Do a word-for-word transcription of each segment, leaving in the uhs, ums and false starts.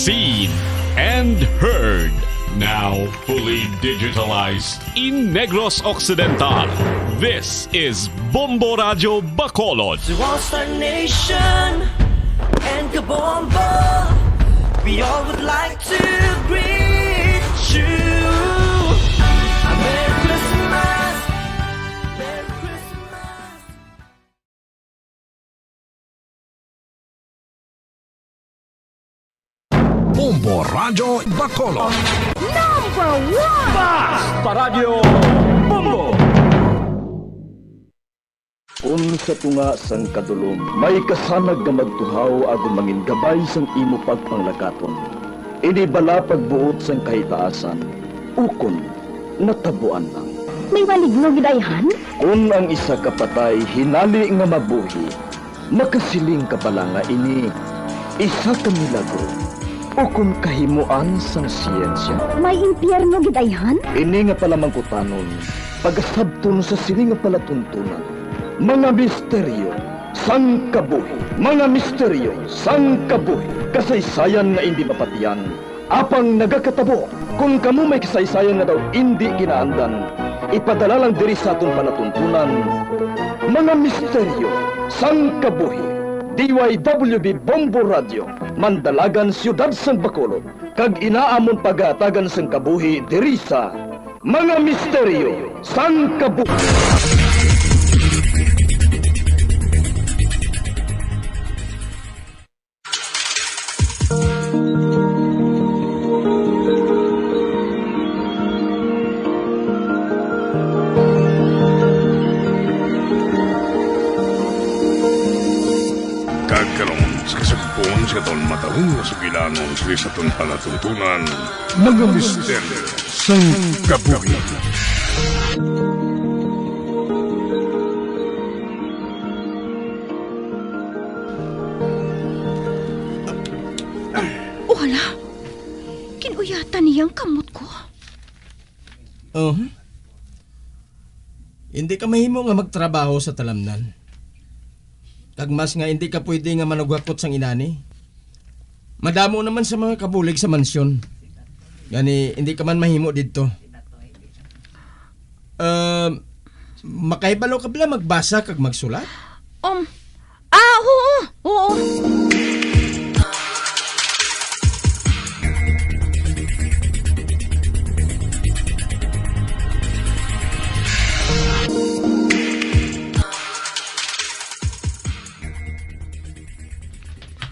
Seen and heard. Now fully digitalized in Negros Occidental. This is Bombo Radyo Bacolod. To all Star Nation and Kabombo, we all would like to greet you. A Merry Christmas, Merry Christmas. Bombo Radyo Bacolod. Number one! Basta Radyo Bombo! Kun sa tunga sang kadulom may kasanag nga magtuhaw agud mangin gabay sang imo pagpanglakaton, ini bala pagbuot sang kahitaasan, ukon natabuan lang. May maligno gid ayhan? Kun ang isa ka patay hinali nga mabuhi, makasiling ka bala nga ini isa ka milagro ukon kahimoan sang siyensya? May impyerno gid ayhan? Ini nga palamangkutanon, pagasabton sa sini nga palatuntunan, mga misteryo sang kabuhi. Mga misteryo sang kabuhi. Kasaysayan nga indi mapatiyan, apang nagakatabo. Kon kamo may kasaysayan nga daw indi ginaandan, ipadala lang diri sa aton palatuntunan, mga misteryo sang kabuhi. D Y W B Bombo Radio, Mandalagan, Siyudad sang Bacolod, kag ina amon pagahatagan sang kabuhi diri sa mga misteryo sang kabuhi. Kag karon, sa kasugpon sa aton matalom nga sugilanon, sa aton palatuntunan, mga misteryo sang kabuhi. O hala, kinuyatan niya ang kamot ko. Oh. Hindi ka mahimo nga magtrabaho sa talamnan. Kag mas nga hindi ka pwede nga manughakot sang inani. Madamo naman sa mga kabulig sa mansyon. Gani, hindi ka man mahimo didto. Ah, makahibalo ka bala magbasa kag magsulat? Um, ah, oo, oo.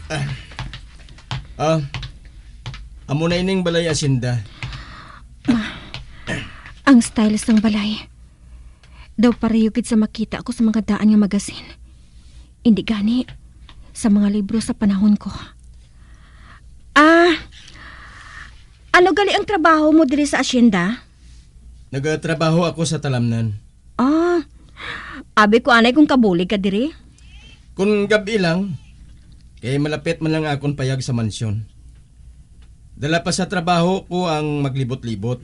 Ah, ah, amo na ining balay asyenda. Ma, ang style sang balay. Daw pareho gid sa makita ko sa mga daan nga magasin. Indi gani sa mga libro sa panahon ko. Ah, ano gali ang trabaho mo diri sa asyenda? Nagatrabaho ako sa talamnan. Ah, abi ko anay kung kabulig ka diri. Kun gab-i lang, kay malapit man lang akon payag sa mansyon. Dala pa sa trabaho ko ang maglibot-libot,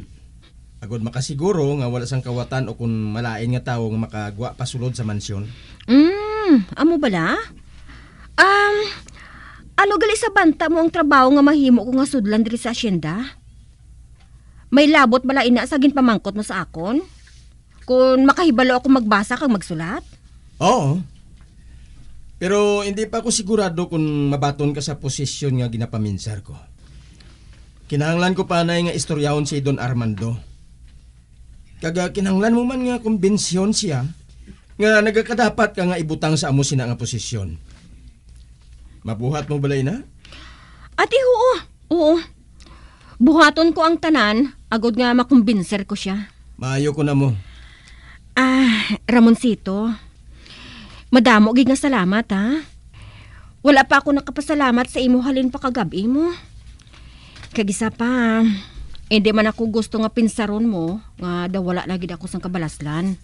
agod makasiguro nga wala sang kawatan o kon malain nga tawo nga makagwa pasulod sa mansyon. Mm, amo bala? Um, ano gali sa banta mo ang trabaho nga mahimo ko nga sudlan diri sa asyenda? May labot bala ina sa ginpamangkot mo sa akon? Kon makahibalo ako magbasa kag magsulat? Oo. Pero hindi pa ako sigurado kon mabaton ka sa posisyon nga ginapaminsar ko. Kinahanglan ko pa anay nga istoryahon si Don Armando. Kag, ah, kinahanglan mo man nga kumbensyon siya nga nagakadapat ka nga ibutang sa amo sina nga posisyon. Mabuhat mo bala ina? Ati, oo. Oo. Buhaton ko ang tanan, agod nga makumbinser ko sia. Maayo ko na mo. Ah, Ramoncito, madamo gid nga salamat, ha? Wala pa ako nakapasalamat sa imo halin pa kagab-i mo. Kag isa pa, hindi man ako gusto nga pinsaron mo nga daw wala na gid ako sang kabalaslan.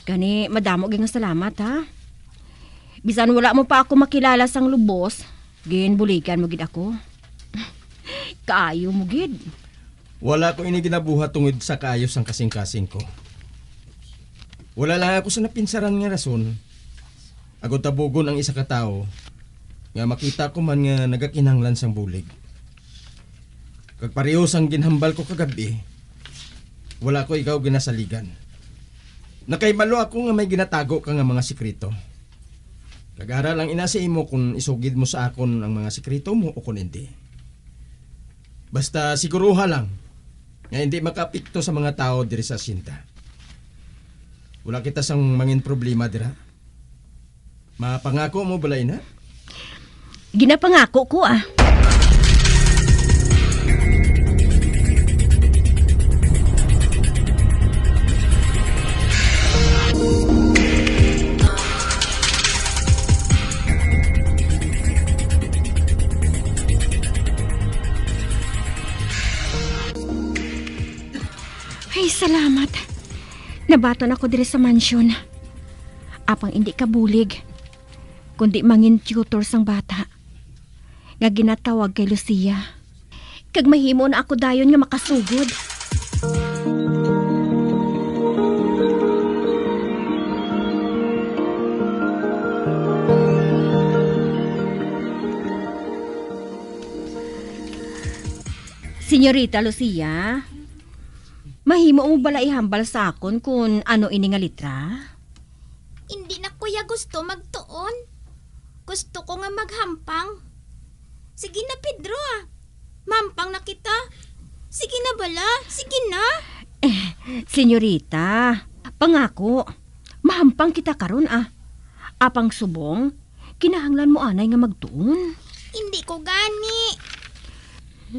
Gani, madamo gid nga salamat, ha? Bisan wala mo pa ako makilala sang lubos, ginbuligan mo gid ako. Kaayo mo gid. Wala ko ini ginabuhat tungod sa kaayo sang kasingkasing ko. Wala lang ako sa napinsaran nga rason. Agod tabugon ang isa ka tawo nga makita ko man nga nagakinahanglan sang bulig. Kag pareho sang ginhambal ko kagab-i, wala ko ikaw ginasaligan. Nakahibalo ako nga may ginatago ka nga mga sikreto. Kag ara lang ina sa imo kon isugid mo sa akon ang mga sikreto mo o kon indi. Basta siguruha lang nga indi makaapekto sa mga tawo diri sa asyenda. Wala kita sang mangin problema dira. Mapangako mo bala ina? Ginapangako ko, ah. Ay, salamat. Nabaton ako diri sa mansyon. Apang indi ka bulig, kundi mangin tutor sang bata nga ginatawag kay Lucia. Kag mahimo na ako dayon nga makasugod. Senyorita Lucia, mahimo mo bala ihambal sa akon kun ano ini nga litra? Indi na ko ya gusto magtuon. Gusto ko nga maghampang. Sige na, Pedro, ah. Mahampang na kita. Sige na bala. Sige na. Eh, senyorita, pangako, mahampang kita karon, ah. Apang subong, kinahanglan mo anay nga magtuon. Hindi ko gani.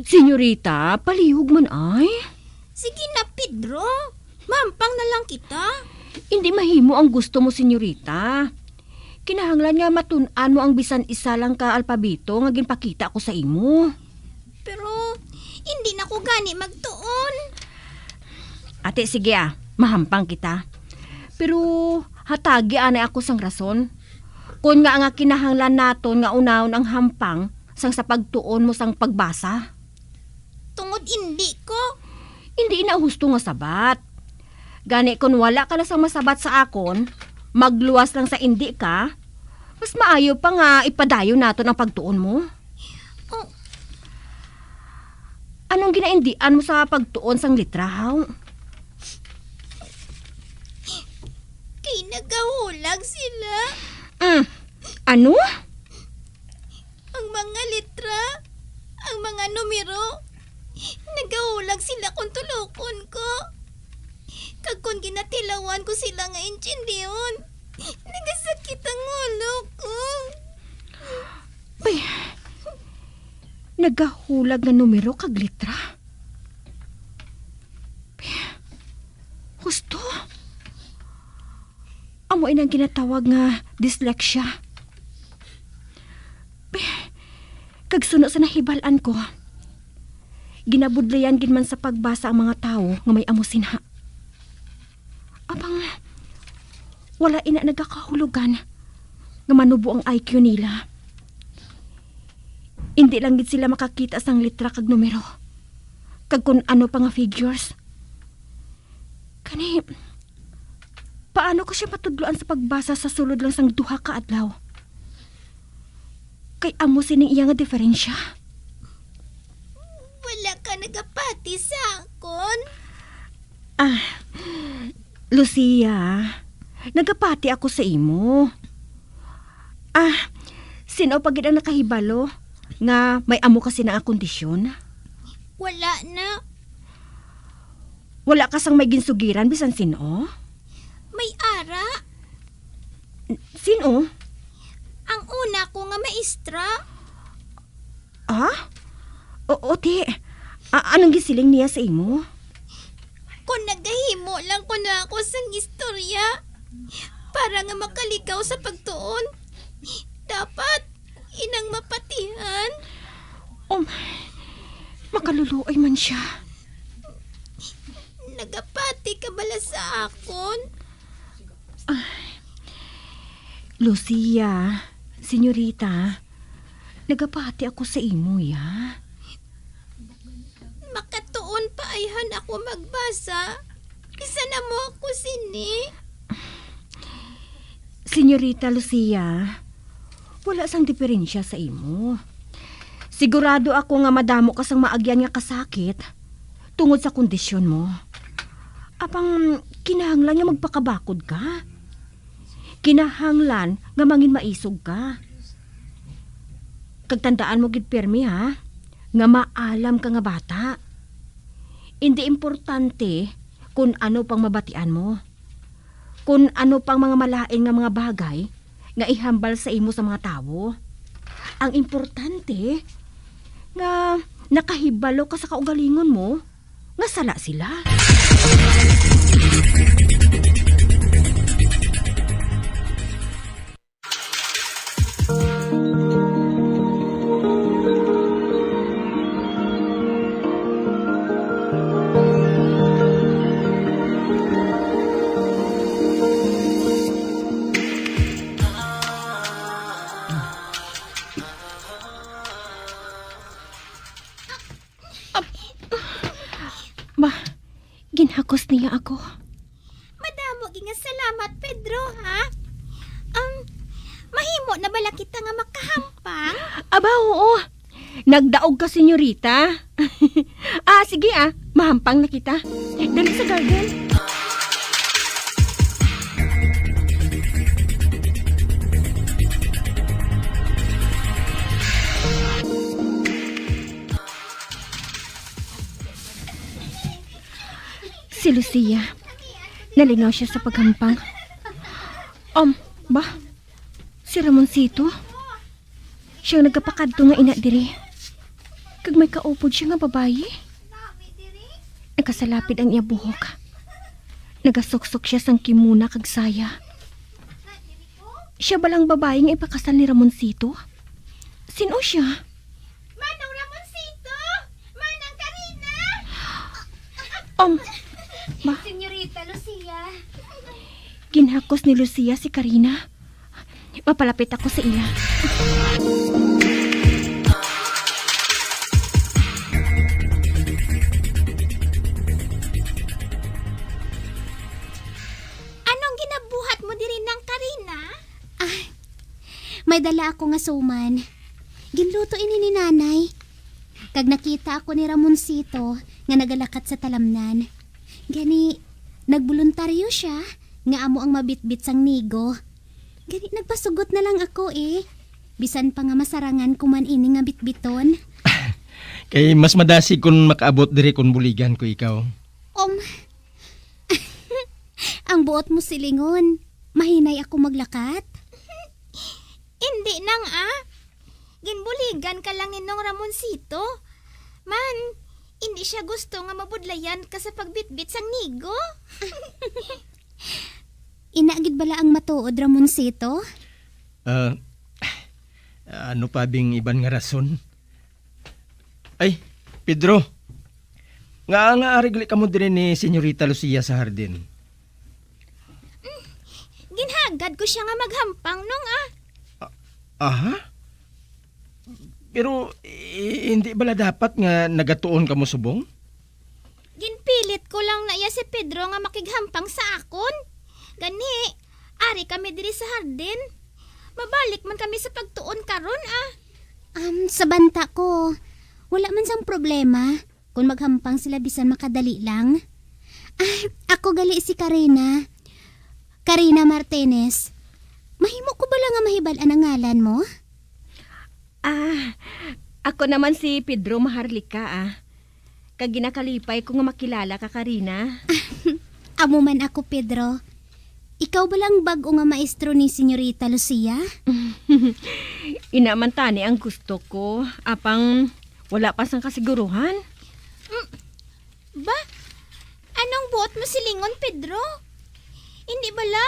Senyorita, palihog man ay. Sige na, Pedro. Mahampang na lang kita. Hindi mahimo ang gusto mo, senyorita. Kinahanglan nga matun-an mo ang bisan isa lang ka alpabito nga ginpakita ko sa imo. Pero hindi na ko gani magtuon. Ate, sige ah, mahampang kita. Pero hatagi anay ako sang rason. Kon nga nga kinahanglan naton nga unahon ang hampang sang sa pagtuon mo sang pagbasa. Tungod indi ko. Indi ina husto nga sabat. Gani kon wala ka na sang masabat sa akon, magluwas lang sa indi ka, mas maayo pa nga ipadayon naton ang pagtuon mo. Oh. Anong ginaindian mo sa pagtuon sang litra, haw? Kay nagahulag sila. Mm. Ano? Ang mga litra, ang mga numero, nagahulag sila kung tulokon ko. Kag kung ginatilawan ko sila nga intindihon, nagasakit ang ulo ko. Ay, nagahulag nga numero kag litra. Husto. Amo inang ginatawag nga dyslexia. Kag suno sa nahibal-an ko, ginabudlayan gid man sa pagbasa ang mga tawo nga may amo sina. Apang wala ina nagakahulugan nga manubo ang I Q nila. Indi lang gid sila makakita sang litra kag numero, kag kun ano pa nga figures. Kani, paano ko siya matudloan sa pagbasa sa sulod lang sang duha ka adlaw? Kay amo sining iya nga diferensya. Wala ka nagapati sa akon? Ah, Lucia, nagapati ako sa imo. Ah, sin-o pa gid ang nakahibalo nga may amo ka sina nga kondisyon? Wala na. Wala ka sang may ginsugiran bisan sin-o? May ara. Sin-o? Ang una ko nga maestra. Ah? O, o, ti, a-, anong gisiling niya sa imo? Kung nagahimo lang ko na ako sang istorya para nga makaligaw sa pagtuon, dapat inang mapatihan. Oh, makaluluoy man siya. Nagapati ka bala sa akon? Ah, Lucia, senyorita, nagapati ako sa imo, ya. Makatuon pa ayhan ako magbasa. Bisan amo ako sini. Senyorita Lucia, wala sang diferensya sa imo. Sigurado ako nga madamo ka sang maagyan nga kasakit tungod sa kondisyon mo. Apang kinahanglan nga magpakabakod ka. Kinahanglan nga mangin maisog ka. Kag tandaan mo gid pirmi, ha, nga maalam ka nga bata. Indi importante kun ano pang mabatian mo, kun ano pang mga malain nga mga bagay nga ihambal sa imo sa mga tawo. Ang importante nga nakahibalo ka sa kaugalingon mo nga sala sila. Ap-, ba, ginhakos niya ako. Madamo gid nga salamat, Pedro, ha? Um, mahimo na bala kita nga makahampang? Aba, oo. Nagdaog ka, senyorita. Ah, sige, ah. Mahampang na kita. Dali sa garden. Si Lucia, nalingaw siya sa paghampang. Um, ba? Si Ramoncito? Siya ang nagapakadto nga ina diri. Kag may kaupod siya nga babayi. Nakasalapid ang iya buhok. Nagasuksok siya sang kimuna kag saya. Siya balang babayi nga ipakasal ni Ramoncito? Sin-o siya? Manong Ramoncito! Manang Karina! Um, ma- Senyorita Lucia. Ginhakos ni Lucia si Karina. Mapalapit ako sa iya. Anong ginabuhat mo diri, Nang Karina? Ah, may dala ako nga suman. Ginluto ini ni Nanay. Kag nakita ako ni Ramoncito nga nagalakat sa talamnan. Gani, nagboluntaryo siya nga amo ang mabitbit sang nigo. Gani, nagpasugot na lang ako, eh. Bisan pa nga masarangan ko man ini nga bitbiton. Kay mas madasig kon makaabot diri kon buligan ko ikaw. Um, ang buot mo silingon, mahinay ako maglakat? Indi, Nang, ah. Ginbuligan ka lang ni Nong Ramoncito. Man, indi siya gusto nga mabudlayan ka sa pagbitbit sang nigo. Ina gid bala ang matuod, Ramoncito? Ah, ano pa bing iban nga rason? Ay, Pedro, nga, nga ari gali kamo diri ni Senyorita Lucia sa hardin? Mm, ginhagad ko siya nga maghampang, Nong, ah. A-, aha? Pero, i-, hindi bala dapat nga nagatuon kamo subong? Ginpilit ko lang na iya si Pedro nga makighampang sa akon. Gani, ari kami diri sa hardin. Mabalik man kami sa pagtuon karon, ah. Um, sa banta ko, wala man sang problema kon maghampang sila bisan makadali lang. Ah, ako gali si Karina. Karina Martinez. Mahimo ko bala nga mahibal-an ang ngalan mo? Ah, ako naman si Pedro Maharlika, ah. Kag ginakalipay ko nga makilala ka, Karina. Amo man ako, Pedro. Ikaw bala ang bag-o nga maestro ni Senyorita Lucia? Ina man tani ang gusto ko, apang wala pa sang kasiguruhan. Mm, ba? Anong buot mo silingon, Pedro? Hindi bala,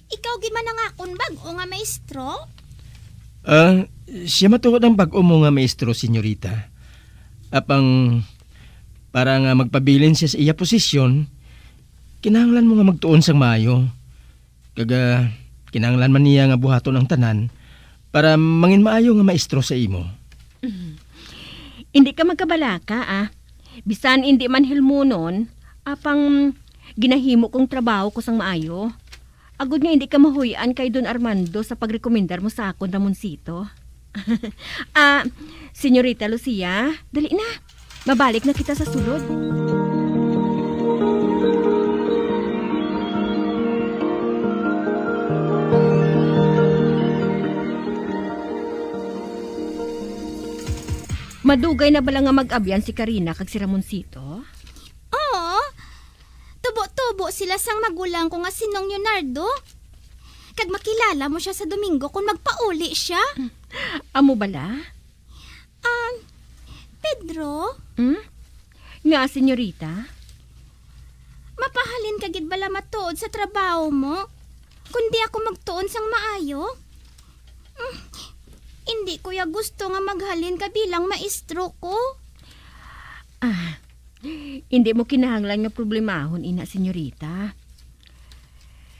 ikaw gid man ang akon bag-o nga maestro? Ah, siya matuod ang bag-o mo nga maestro, senyorita. Apang para nga magpabilin siya sa iya posisyon, kinahanglan mo nga magtuon sang maayo. Kag, ah, kinahanglan man niya nga buhaton ang tanan para mangin maayo nga maestro sa imo. Mhm. Indi ka magkabalaka, ah. Bisan indi man hilmunon, apang ginahimo kong trabaho ko sang maayo. Agod nga indi ka mahuy-an kay Don Armando sa pagrekomendar mo sa akon, Ramoncito. Ah, Senyorita Lucia, dali na. Mabalik na kita sa sulod. Madugay na bala nga mag-abyan si Karina kag si Ramoncito? Oo. Tubo-tubo sila sang magulang ko nga si Nong Leonardo. Kag makilala mo sia sa Domingo kon magpauli sia. Amo bala? Ah, Pedro? Hmm? Nga, senyorita? Mapahalin ka gid bala matuod sa trabaho mo? Kundi ako magtuon sang maayo? Hmm, hindi ko ya gusto nga maghalin ka bilang maestro ko. Ah, hindi mo kinahanglan nga problemahon ina, senyorita.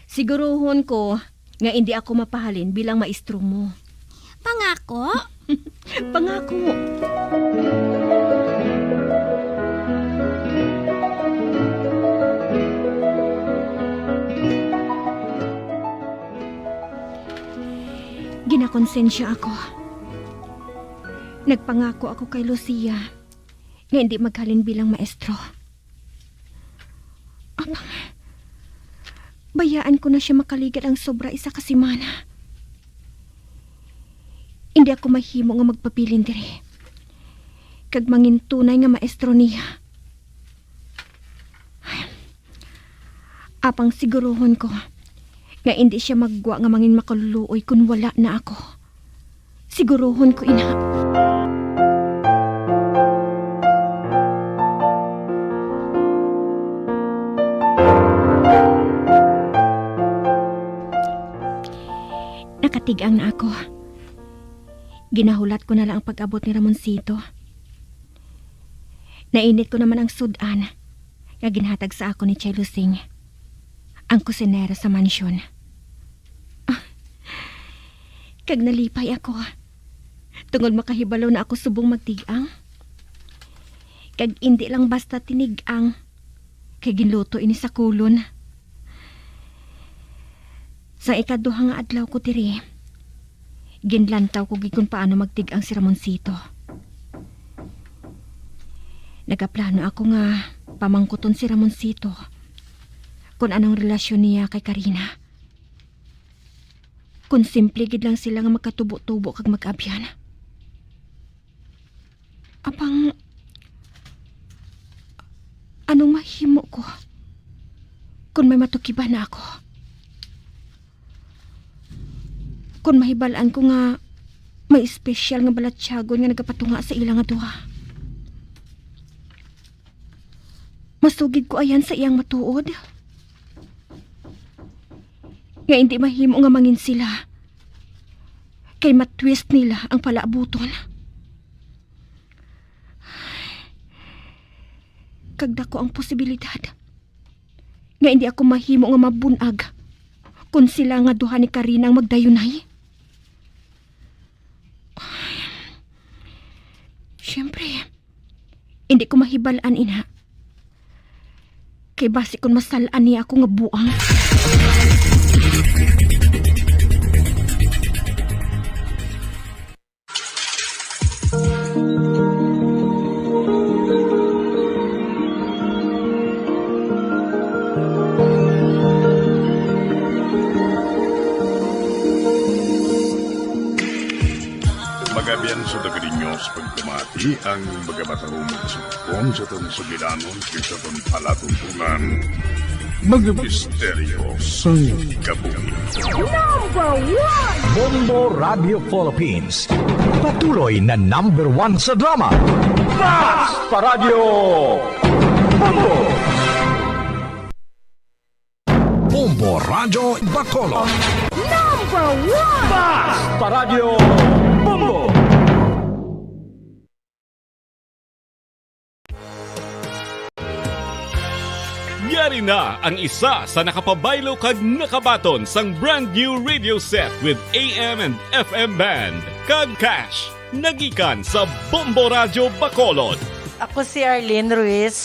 Siguruhon ko nga indi ako mapahalin bilang maestro mo. Pangako? Pangako. Ginakonsensya ako. Nagpangako ako kay Lucia nga hindi maghalin bilang maestro. Apang, bayaan ko na sia makaligad ang sobra isa ka semana. Hindi ako mahimo nga magpabilin diri kag mangintunay nga maestro niya. Apang siguruhon ko nga indi sia maggwa nga mangin makaluluoy kon wala na ako. Siguruhon ko ina. Nakatig-ang na ako. Ginahulat ko na lang ang pag-abot ni Ramoncito. Nainit ko naman ang sud-an nga ginhatag sa ako ni Chay Lusing, ang kusinera sa mansyon. Ah, kag nalipay ako, tungod makahibalo na ako subong magtig-ang. Kag indi lang basta tinig-ang, kay ginluto ini sa kulon. Sa ikaduha nga adlaw ko diri, ginlantaw ko gid kon paano magtig-ang si Ramoncito. Nagaplano ako nga pamangkuton si Ramoncito kon anong relasyon niya kay Karina. Kon simple gid lang sila nga magkatubo-tubo kag mag-abyan. Apang, anong mahimo ko kon may matukiban na ako? Kon mahibal-an ko nga may espesyal nga balatyagon nga nagapatunga sa ila nga duha, masugid ko ayan sa iyang matuod nga indi mahimo nga mangin sila, kay matwist nila ang palaabuton. Kag dako ang posibilidad nga indi ako mahimo nga mabun-ag kon sila nga duha ni Karina ang magdayunay. Siyempre, indi ko mahibal-an ina. Kay basi kon masal-an niya ako nga buang. Magabian sa taga ninyo sa pagpamati ang mga matarong mga sugpon sa atong sugilanon kag sa atong palatuntunan. Mga misteryo sang kabuhi. Number one! Bombo Radio Philippines. Patuloy na number one sa drama. Basta Radyo Bombo! Bombo Radyo Bacolod. Number one! Basta Radyo Bombo! Yari na ang isa sa nakapabaylo kag nakabaton sang brand new radio set with A M and F M band kag cash, nagikan sa Bombo Radyo Bacolod. Ako si Arlene Ruiz.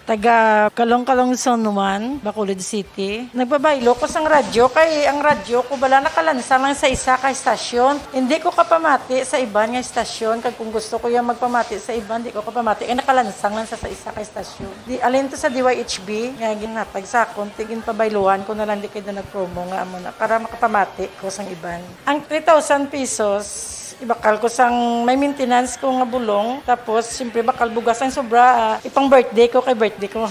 Taga Kalong-Kalong Zone one, Bacolod City. Nagpabaylo ko sang radyo kay ang radyo ko bala nakalansang lang sa isa ka estasyon. Hindi ko kapamati sa iban nga estasyon, kag kung gusto ko yung magpamati sa iban, di ko kapamati kay nakalansang lang sa, sa isa ka estasyon. Di, alin to sa D Y H B nga ginhatag sa akon, ti ginpabayluhan ko na lang di kay daw nag-promo nga amo na para makapamati ko sang iban. Ang three thousand pesos, ibakal ko sang may maintenance ko nga bulong. Tapos, siyempre, bakal bugas ang sobra. Ah, ipang birthday ko kay birthday ko.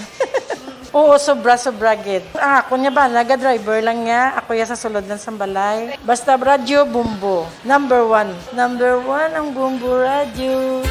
Oo, sobra, sobra gid. Ang ako niya ba, naga-driver lang niya. Ako ya sa sulod lang sa balay. Basta radyo, Bombo. Number one. Number one ang Bombo Radyo.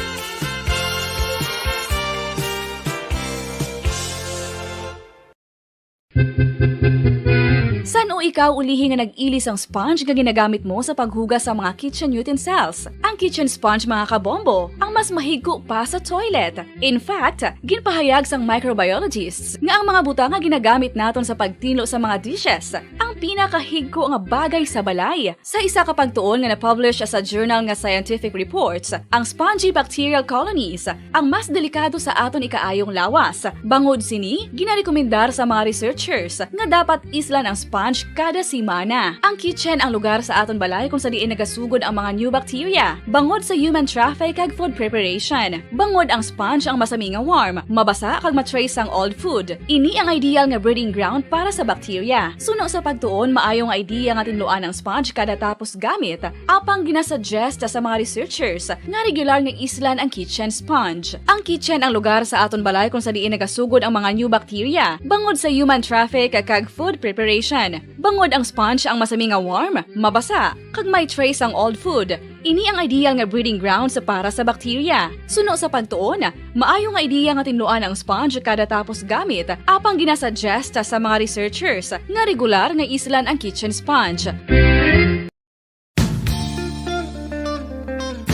San-o ikaw ulihi nga nag-ili sang sponge nga ginagamit mo sa paghugas sa mga kitchen utensils? Ang kitchen sponge, mga kabombo, ang mas mahigko pa sa toilet. In fact, ginpahayag sang microbiologists nga ang mga butang nga ginagamit naton sa pagtinlo sa mga dishes ang pinakahigko nga bagay sa balay. Sa isa ka pagtuon nga na-publish sa journal nga Scientific Reports, ang spongy bacterial colonies ang mas delikado sa aton ikaayong lawas. Bangod sini, ginarekomendar sa mga researchers nga dapat islan ang sponge kada semana. Ang kitchen ang lugar sa aton balay kung sa diin nagasugod ang mga new bacteria bangod sa human traffic kag food preparation. Bangod ang sponge ang masami nga warm, mabasa kag ma-trace sang old food. Ini ang ideal nga breeding ground para sa bacteria. Suno sa pagtuon, maayo nga idea nga tinluan ang sponge kada tapos gamit, apang ginasuggest sa mga researchers nga regular nga islan ang kitchen sponge. Ang kitchen ang lugar sa aton balay kung sa diin nagasugod ang mga new bacteria bangod sa human traffic kag food preparation. Bangod ang sponge ang masami nga warm, mabasa, kag may trace ang old food, ini ang ideal nga breeding grounds para sa bacteria. Suno sa pagtuon, maayo nga ideya nga tinluan ang sponge kada tapos gamit, apang ginasuggest sa mga researchers nga regular nga islan ang kitchen sponge.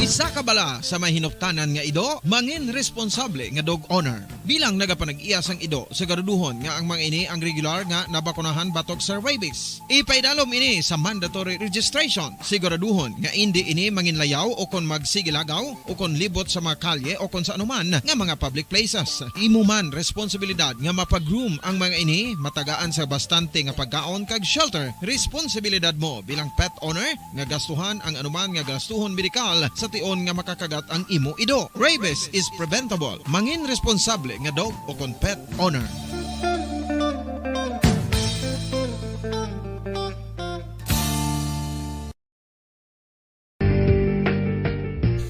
Isa ka bala sa may hinuptanan nga ido, mangin responsable nga dog owner. Bilang nagapanag-iya sang ido, siguraduhon nga ang mga ini ang regular nga nabakunahan batok sa rabies. Ipaidalom ini sa mandatory registration. Siguraduhon nga indi ini manginlayaw o kon magsigilagaw o kon libot sa mga kalye o kon sa anuman nga mga public places. Imo man responsibilidad nga mapa-groom ang mga ini, matagaan sa bastante nga pagkaon kag shelter. Responsibilidad mo bilang pet owner nga gastuhan ang anuman nga gastuhon medikal sa tion nga makakagat ang imo ido. Rabies is preventable. Mangin responsable nga dog o kon pet owner.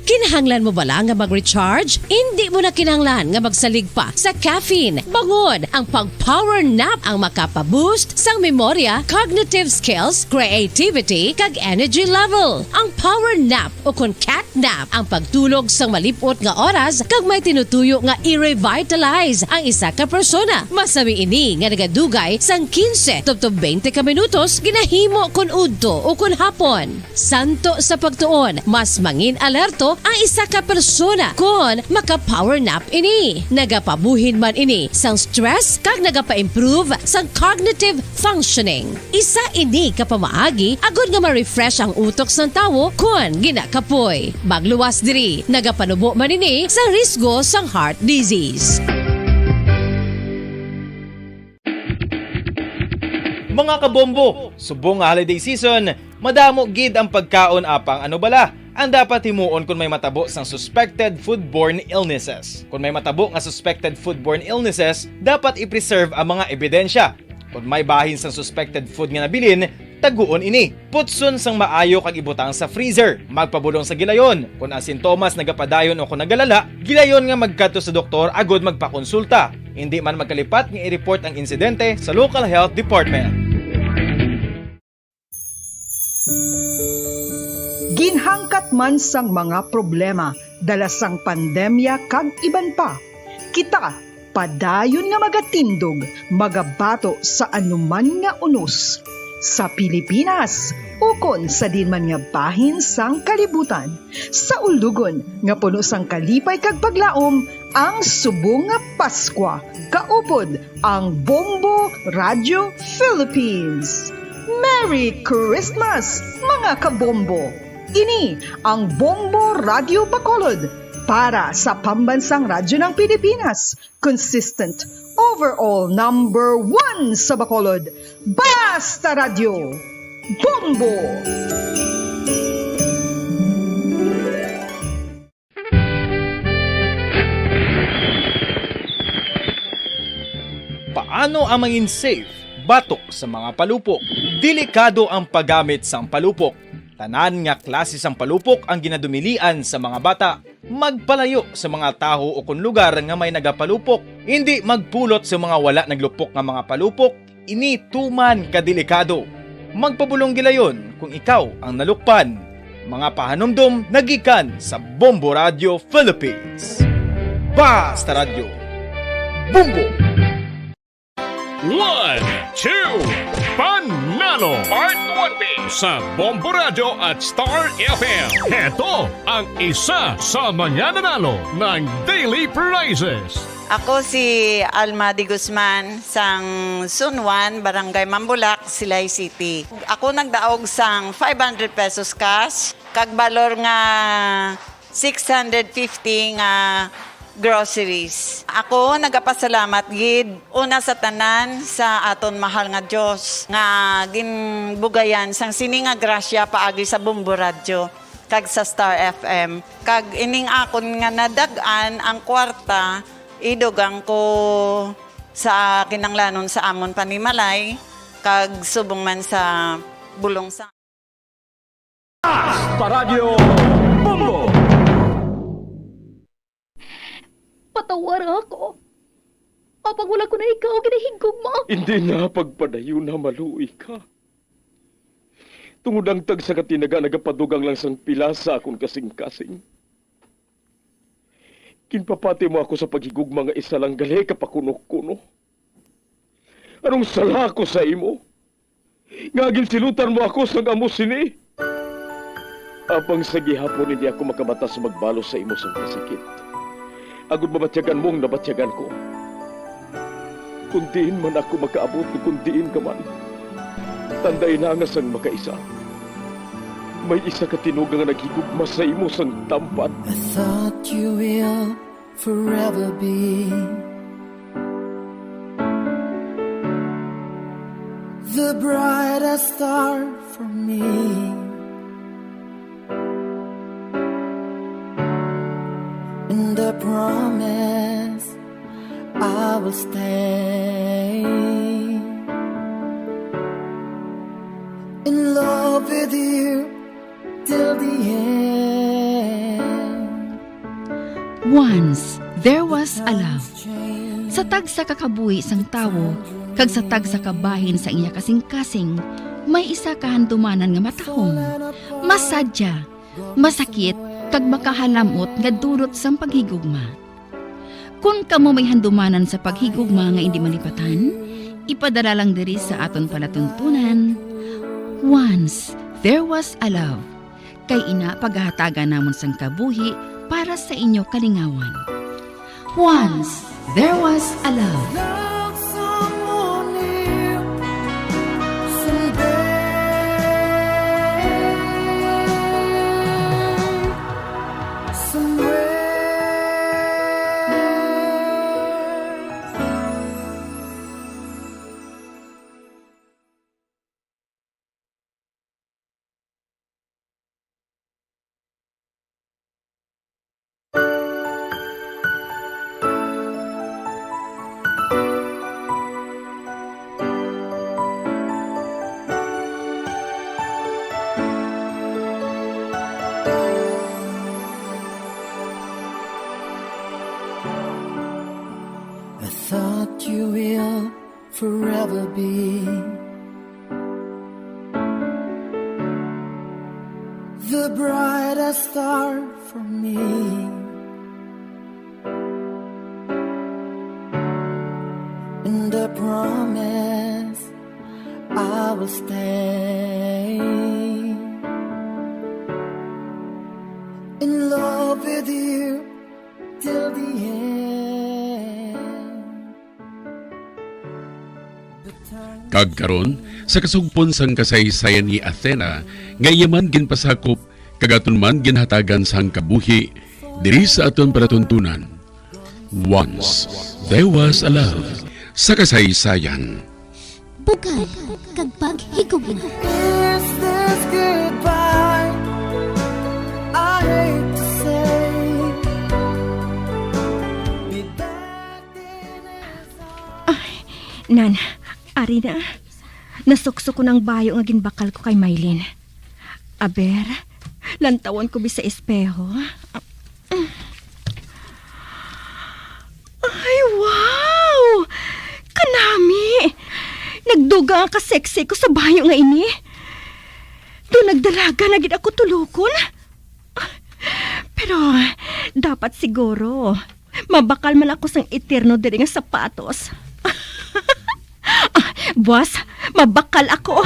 Kinahanglan mo bala nga mag-recharge? Indi mo na kinahanglan nga magsalig pa sa caffeine. Bangod ang pag-power nap ang makapa-boost sang memorya, cognitive skills, creativity, kag energy level. Ang power nap o kon cat nap ang pagtulog sang malip-ot nga oras kag may tinutuyo nga i-revitalize ang isa ka persona. Masami ini nga nagadugay sang quince tubtob twenty ka minutos, ginahimo kon udto o kon hapon. Santo sa pagtuon, mas mangin-alerto ang isa ka persona kon maka-power nap ini. Nagapabuhin man ini sang stress kag nagapa-improve sang cognitive functioning. Isa ini ka pamaagi agod nga ma-refresh ang utok sang tawo kon ginakapoy. Magluwas diri, nagapanubo man ini sa risgo sang heart disease. Mga kabombo, subong nga holiday season, madamo gid ang pagkaon apang ano bala ang dapat himuon kon may matabo sang suspected foodborne illnesses. Kon may matabo nga suspected foodborne illnesses, dapat i-preserve ang mga ebidensya. Kon may bahin sang suspected food nga nabilin, taguon ini. Putson sang maayo kag ibutang sa freezer. Magpabulong sa gilayon. Kon ang sintomas nagapadayon o kon nagalala, gilayon nga magkadto sa doktor agod magpakonsulta. Indi man magkalipat nga i-report ang insidente sa local health department. Ginhangkat man sang mga problema dala sang pandemya kag iban pa, kita padayon nga magatindog, magabato sa anuman nga unos, sa Pilipinas ukon sa diin man nga bahin sang kalibutan. Sa ulugon nga puno sang kalipay kag paglaom ang subong nga Paskwa, kaupod ang Bombo Radio Philippines. Merry Christmas, mga kabombo! Ini ang Bombo Radio Bacolod, Para sa Pambansang Radyo ng Pilipinas, consistent, overall number one sa Bacolod, Basta Radyo, Bombo! Paano ang mangin safe batok sa mga palupok? Delikado ang paggamit sang palupok. Tanan nga klase sang palupok ang ginadumilian sa mga bata. Magpalayo sa mga tawo o kon lugar nga may nagapalupok. Indi magpulot sa mga wala naglupok nga mga palupok. Ini tuman ka delikado. Magpabulong gilayon kung ikaw ang nalukpan. Mga pahanumdom nagikan sa Bombo Radio Philippines. Basta Radyo. Bombo! One, two, Panalo! Part one B sa Bombo Radio at Star F M. Heto ang isa sa mga nanalo ng daily prizes. Ako si Alma de Guzman, sang Zone one, Barangay Mambulak, Silay City. Ako nagdaog sang five hundred pesos cash, kag balor nga six hundred fifty nga groceries. Ako nagapasalamat gid una sa tanan sa aton mahal nga Dios nga ginbugayan sang sini nga grasya paagi sa Bombo Radyo kag sa Star F M. Kag ining akon nga nadag-an ang kwarta, idugang ko sa kinanglanon sa amon panimalay kag subong man sa bulong sa Paradyo Bombo! Patawara ako. Apang wala ko na ikaw ginahigugma. Hindi na pagpadayon na maluoy ka. Tungod ang tagsa ka tinaga nagapadugang lang sang pila sa akon kasing-kasing. Ginpapati mo ako sa paghigugma nga isa lang gali ka pakuno-kuno. Anong sala ko sa imo? Nga ginsilutan mo ako sang amo sini? Apang sa gihapon hindi ako makamata sa magbalos sa imo sang kasakit, agod mabatyagan mo ang nabatyagan ko. Kung diin man ako makaabot, kung diin ka man, tandai na nga sang makaisa, may isa ka tinuga nga naghigugma sa imo sang tampad. I thought you will forever be the brightest star for me. And I promise I will stay in love with you till the end. Once there was a love. Sa tagsa ka kabuhi sang tawo kag sa tagsa ka bahin sa iya kasing-kasing, may isa ka handumanan nga matahom, masadya, masakit, kag makahalam-ot nga dulot sang paghigugma. Kon kamo may handumanan sa paghigugma nga indi malipatan, ipadala lang diri sa aton palatuntunan, Once There Was a Love. Kay ina pagahatagan namon sang kabuhi para sa inyo kalingawan. Once There Was a Love. I thought you will forever be the brightest star for me. And I promise I will stay in love with you till the end. Kag karon, sa kasugpon sang kasaysayan ni Athena, nga iya man ginpasakop, kag aton man ginhatagan sang kabuhi, Diri sa aton palatuntunan, Once There Was a Love, sa kasaysayan. Bugal kag paghigugma. Is this goodbye? I hate to say. Ay, Nan, ari na. Nasuksok ko na ang bayo nga ginbakal ko kay Mylene. Aber, lantawon ko bi sa espeho. Ay, wow! Kanami! Nagdugang ang kasexy ko sa bayo nga ini. Do nagdalaga na gid ako tulokon. Pero dapat siguro mabakal man ako sang eterno diri nga sapatos. Ah, buwas, mabakal ako.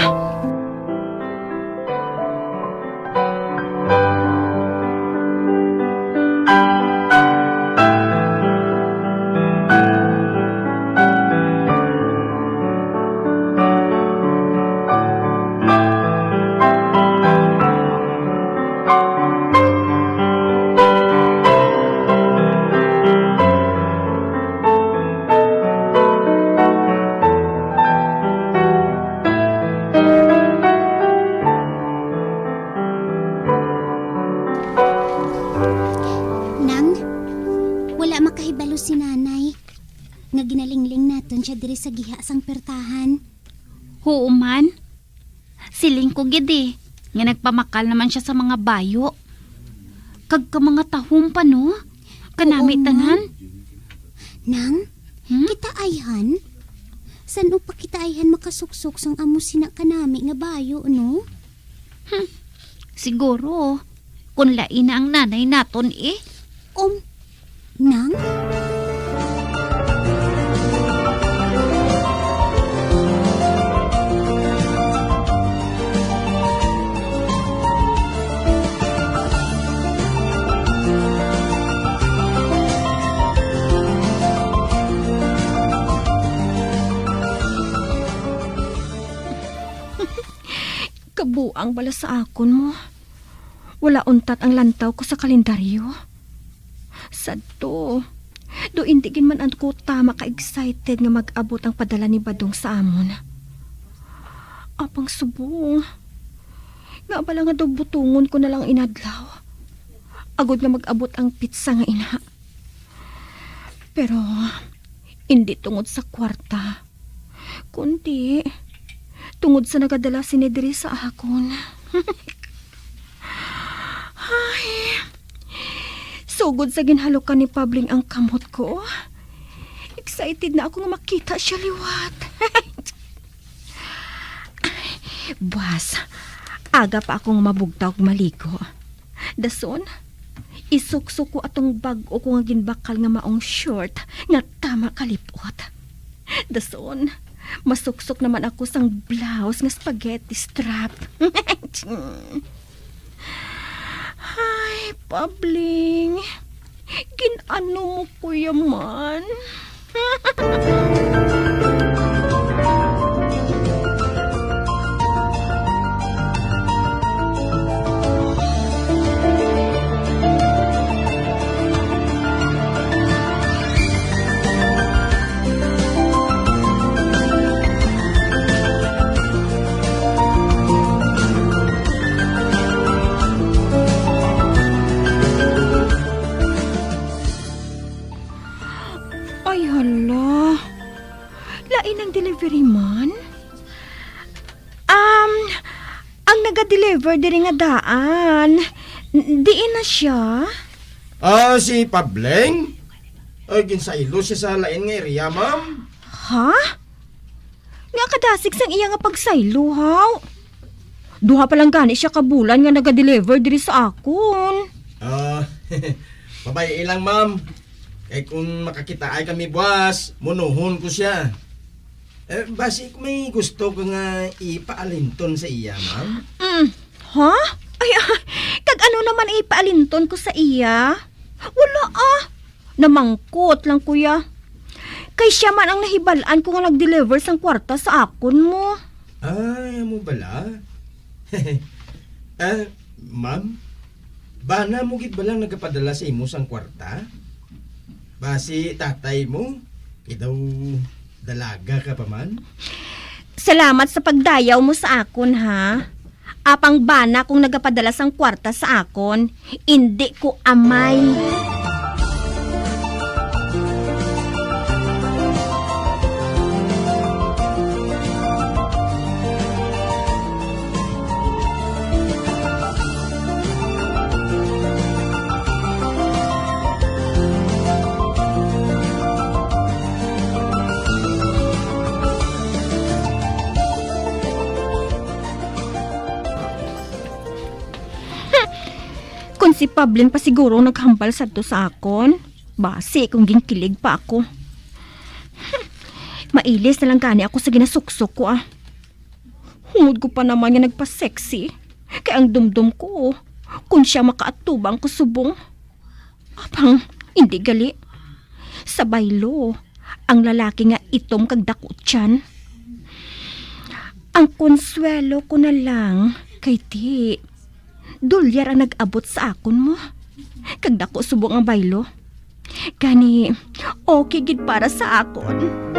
Nang, wala makahibalo si Nanay nga ginalingling naton siya diri sa giha sang pertahan. Huo man. Siling ko gid, eh, nga nagpamakal naman siya sa mga bayo. Kag ka mga tahom pa, no? Kanami Oo, tanan. Nang, Hmm? Kita ayhan? San-o pa kita ayhan makasuksok sang amo sina kanami nga bayo, no? Hmm. Siguro, kung lain na ang nanay naton, eh. Um, Nang? Kabuang bala sa akon mo. Wala untat ang lantaw ko sa kalendaryo. Sadto. Do indi gid man ako tama ka-excited nga mag-abot ang padala ni Badong sa amon. Apang subong, nga bala nga daw butongon ko na lang inadlaw, agod nga mag-abot ang pitsa nga ina. Pero indi tungod sa kwarta, kundi tungod sa nagadala sini diri sa akon. Ay, sugod sa ginhalukan ni Pabling ang kamot ko, excited na ako nga makita siya liwat. Buwas, aga pa ako nga mabugtaw ug maligo. Dason, isuksok ko atong bag-o ko nga ginbakal nga maong short nga tama kalipot. Dason, masuksok naman ako sang blouse nga spaghetti strap. Ay, Pabling. Gin-ano mo ko ya man? Ay, hala. Lain ang delivery man? Um, ang naga-deliver diri nga daan, n-, diin na siya? Ah, si Pableng? Ay, ginsaylo siya sa lain nga area, ma'am. Ha? Nga kadasig sang iya nga pagsaylo, haw? Duha pa lang gani siya ka bulan nga naga-deliver diri sa akon. Ah, pabay-i lang, ma'am. Kay kung makakitaay kami buwas, munuhon ko siya. Eh, basi kung may gusto ka nga ipaalinton sa iya, ma'am? Mm. Ha? Ay, ah, kag ano naman ipaalinton ko sa iya? Wala, ah. Namangkot lang, kuya. Kay siya man ang nahibal-an ko nga nag-deliver sang kwarta sa akon mo. Ay, amo bala? Ah, ma'am? Bana mo gid ba lang nagapadala sa imo sang kwarta? Basi tatay mo, kay daw dalaga ka pa man? Salamat sa pagdayaw mo sa akon, ha? Apang bana kung nagapadala sang kwarta sa akon, indi ko amay. Kon si Pablin pa siguro ang naghambal sadto sa akon, basi kung ginkilig pa ako. Mailis na lang gani ako sa ginasuksok ko, ah. Hungod ko pa naman nga nagpa-sexy. Kay ang dumdom ko, kung siya makaatubang ko subong. Apang, hindi gali. Sa baylo, ang lalaki nga itom kag dako tiyan. Ang konsuwelo ko na lang, kay ti, dolyar ang nag-abot sa akon mo. Kag dako subong ang baylo. Gani, okay gid para sa akon.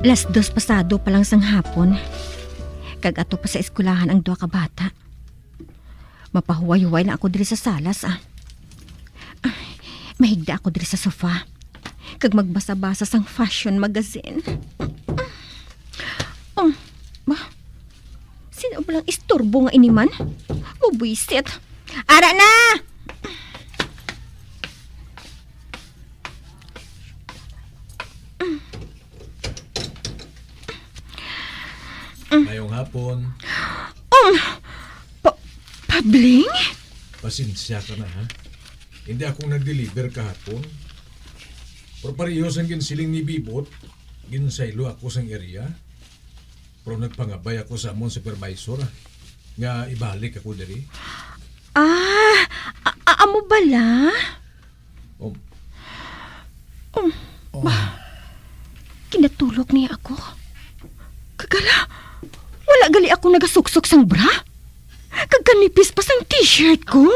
Las dos pasado pa lang sang hapon, kag ato pa sa eskwelahan ang duha ka bata. Mapahuway-huway lang ako diri sa salas, ah. Ay, mahigda ako diri sa sofa, kag magbasa-basa sang fashion magazine. Um, ba? Sino ba lang istorbo nga ini man? Mabwisit. Ara na! Mayong hapon. Um, pa- Pabling? Pasensya ka na, ha? Hindi ako nag-deliver kahapon. Pero pareho sang ginsiling ni Bibot, ginsaylo ako sang area. Pero nagpangabay ako sa amon supervisor, ah, nga ibalik ako diri. Ah, a- a- amo bala? Um. Um, Oh. Ba, kinatulok niya ako. Kagala, wala gali ako nagasuksok sang bra. Kag kanipis pa sang t-shirt ko.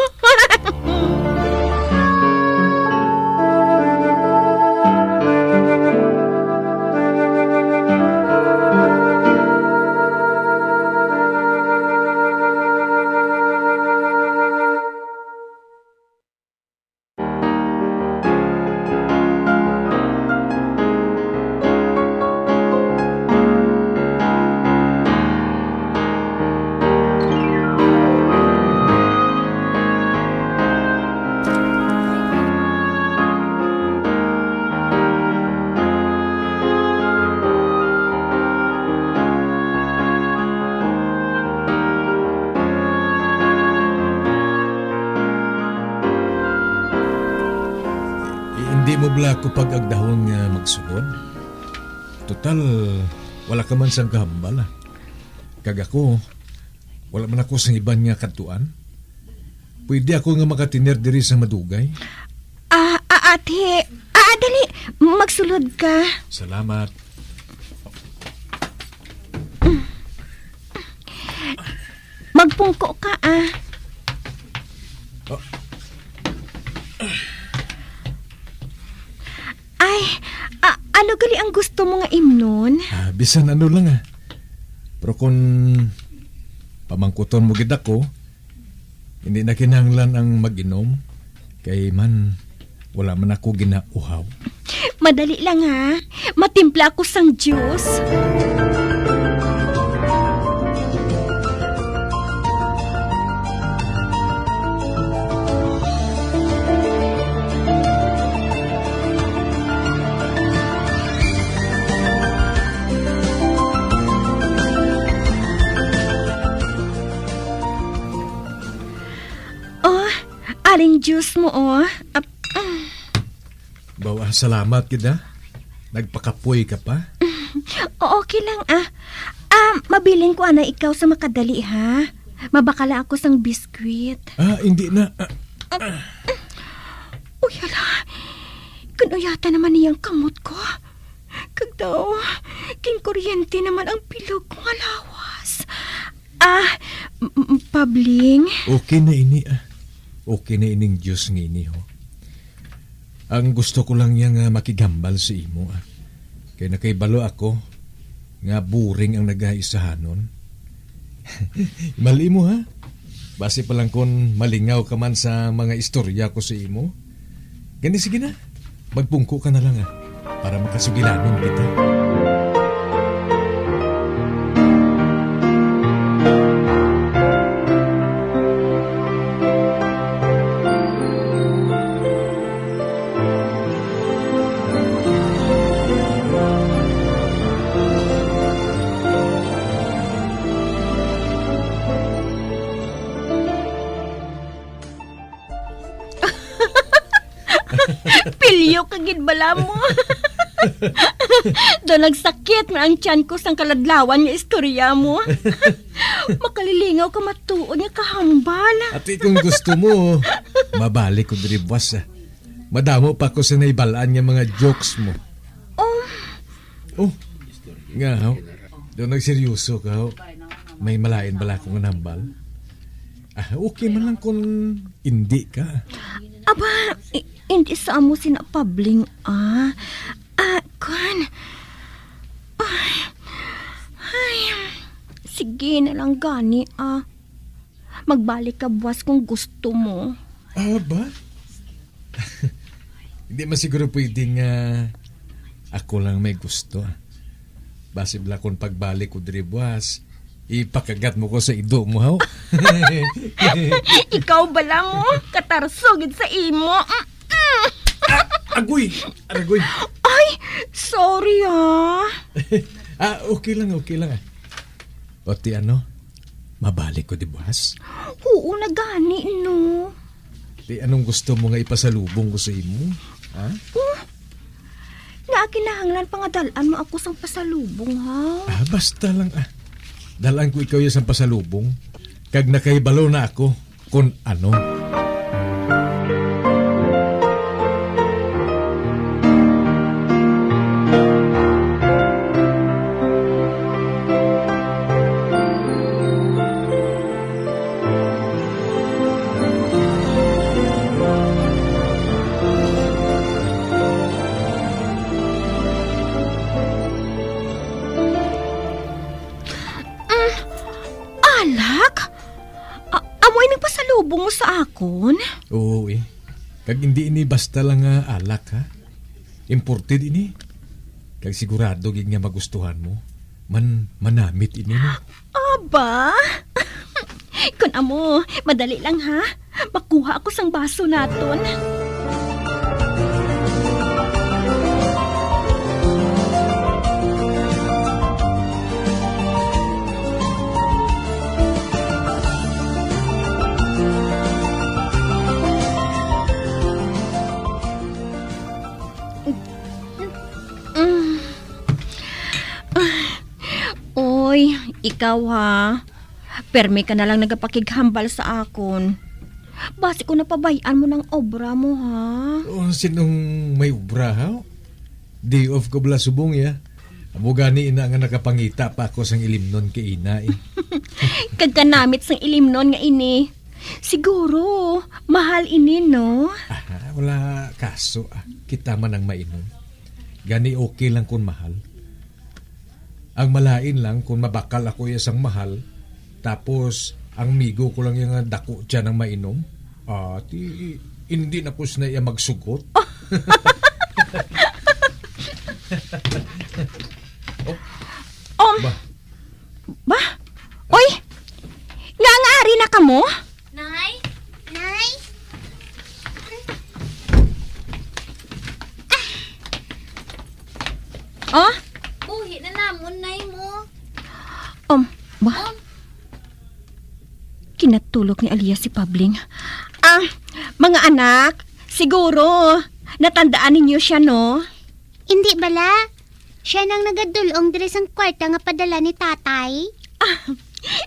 Hindi mo bala ako pag-agdahon nga magsulod? Total, wala ka man sang kahambal, ah. Kag ako, wala man ako sang iban nga kadtuan. Pwede ako nga makatener diri sa madugay. Ah, ah, ate. Ah, ah, dali. Magsulod ka. Salamat. Magpungko ka, ah. Oh. Ay, a- ano gali ang gusto mo nga imnon? Ah, bisan ano lang, ah. Pero kung pamangkuton mo gid ako, hindi na kinahanglan ang mag-inom. Kay man, wala man ako ginauhaw. Madali lang, ha. Matimpla ako sang juice. Aring juice mo, oh. Ap-, ah. Bawa, salamat gid, ha. Nagpakapoy ka pa? O, okay lang, ah. Ah, mabilin ko ana ikaw sa makadali, ha. Mabakala ako sang biskwit. Ah, hindi na. Ah, Uy, hala. Kinuyatan naman niyang kamot ko. Kag daw, ginkuryente naman ang bilog ko nga lawas. Ah, m-, m-, Pabling. Okay na ini, ah. Okay na ining Diyos nga ini, ho. Ang gusto ko lang niya nga makighambal sa imo, ah. Kay nakahibalo ako nga boring ang nagaisahanon. Mali mo, ha? Basi pa lang kon malingaw ka man sa mga istorya ko sa imo. Gani, sige na. Magpungko ka na lang, ah, para makasugilanon kita. Pilyo ka gid bala mo. Do nagsakit man ang tiyan ko sang kaladlawan nga istorya mo. Makalilingaw ka matuod nga kahambal. Ati, kung gusto mo, mabalik ko diri buwas, ah. Madamo pa ko sa naibalaan nga mga jokes mo. Oh. Oh, nga, ho? Do nagseryoso ka, ho? May malain bala akong nambal? Ah, okay man lang kung hindi ka. Aba, i-, hindi sa amo sina Pabling, ah. Ah, kwan. Ay, ay, sige na lang gani, ah. Magbalik ka buwas kung gusto mo. Ah, ba? Hindi man siguro pwede nga ako lang may gusto, ah. Basi bala kung pagbalik ko diri buwas, ipakagat mo ko sa ido mo, haw? Ikaw bala mo, katarso gid sa imo. Mm-mm. Ah, agoy! Aragoy! Ay, sorry, ah. Ah, okay lang, okay lang, ah. O ti ano, mabalik ko di buwas? Oo na gani, no. Ti anong gusto mo nga ipasalubong ko sa imo? Ha? Oh, nga kinahanglan pa nga dal-an mo ako sang pasalubong, ha? Ah, basta lang, ah. Dal-an ko ikaw ya sang pasalubong. Kag nakahibalo na ako kon ano. Mm, alak? A-, amo ini pasalubong mo sa akon? Oo, eh. Kag hindi ini basta lang nga alak, ha? Imported ini. Kag sigurado gid nga magustuhan mo. Man, manamit ini, no? Aba? Kun amo, madali lang, ha? Makuha ako sang baso naton. Mm. Oy, ikaw ha. Permi ka na lang nagapakighambal sa akon. Basi ko napabay-an mo nang obra mo, ha? Oh, sinong may obra, ha? Day off ko bala subong, ya. Amo gani ina nga nakapangita pa ako sang ilimnon kay ina, eh. Kag kanamit sang ilimnon nga ini. Siguro, mahal ini, no? Ah, wala kaso, ah. Kita man ang mainom. Gani okay lang kun mahal. Ang malain lang kung mabakal ako iya sang mahal, tapos ang migo ko lang iya nga dako tiyan ang mainom, ah, ti, hindi na ko sina iya magsugot. Oh. Um, Ba? Ba? Oy! Nga, nga ari na kamo? Nay? Nay? Oh? Buhi na namon, Nay mo. Um, ba? Um. Kinatulog ni Aliyah si Pabling. Ah, mga anak, siguro, natandaan ninyo siya, no? Indi bala? Siya nang nagadul-ong diri sang kwarta nga padala ni tatay? Ah,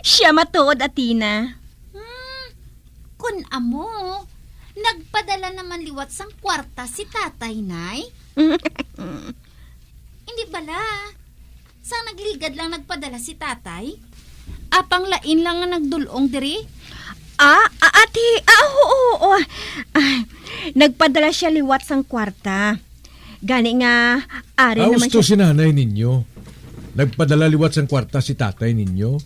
siya matuod, Athena. Hmm, kun amo, nagpadala naman liwat sang kwarta si tatay, Nay? Hindi bala? Sang nagligad lang nagpadala si tatay? Apang lain lang nga nagdul-ong diri? Ah, ah, ati, ah, oo, oo. Ah, nagpadala siya liwat sang kwarta. Gani nga, ari Ah, naman usto siya. Si nanay ninyo. Nagpadala liwat sang kwarta si tatay ninyo.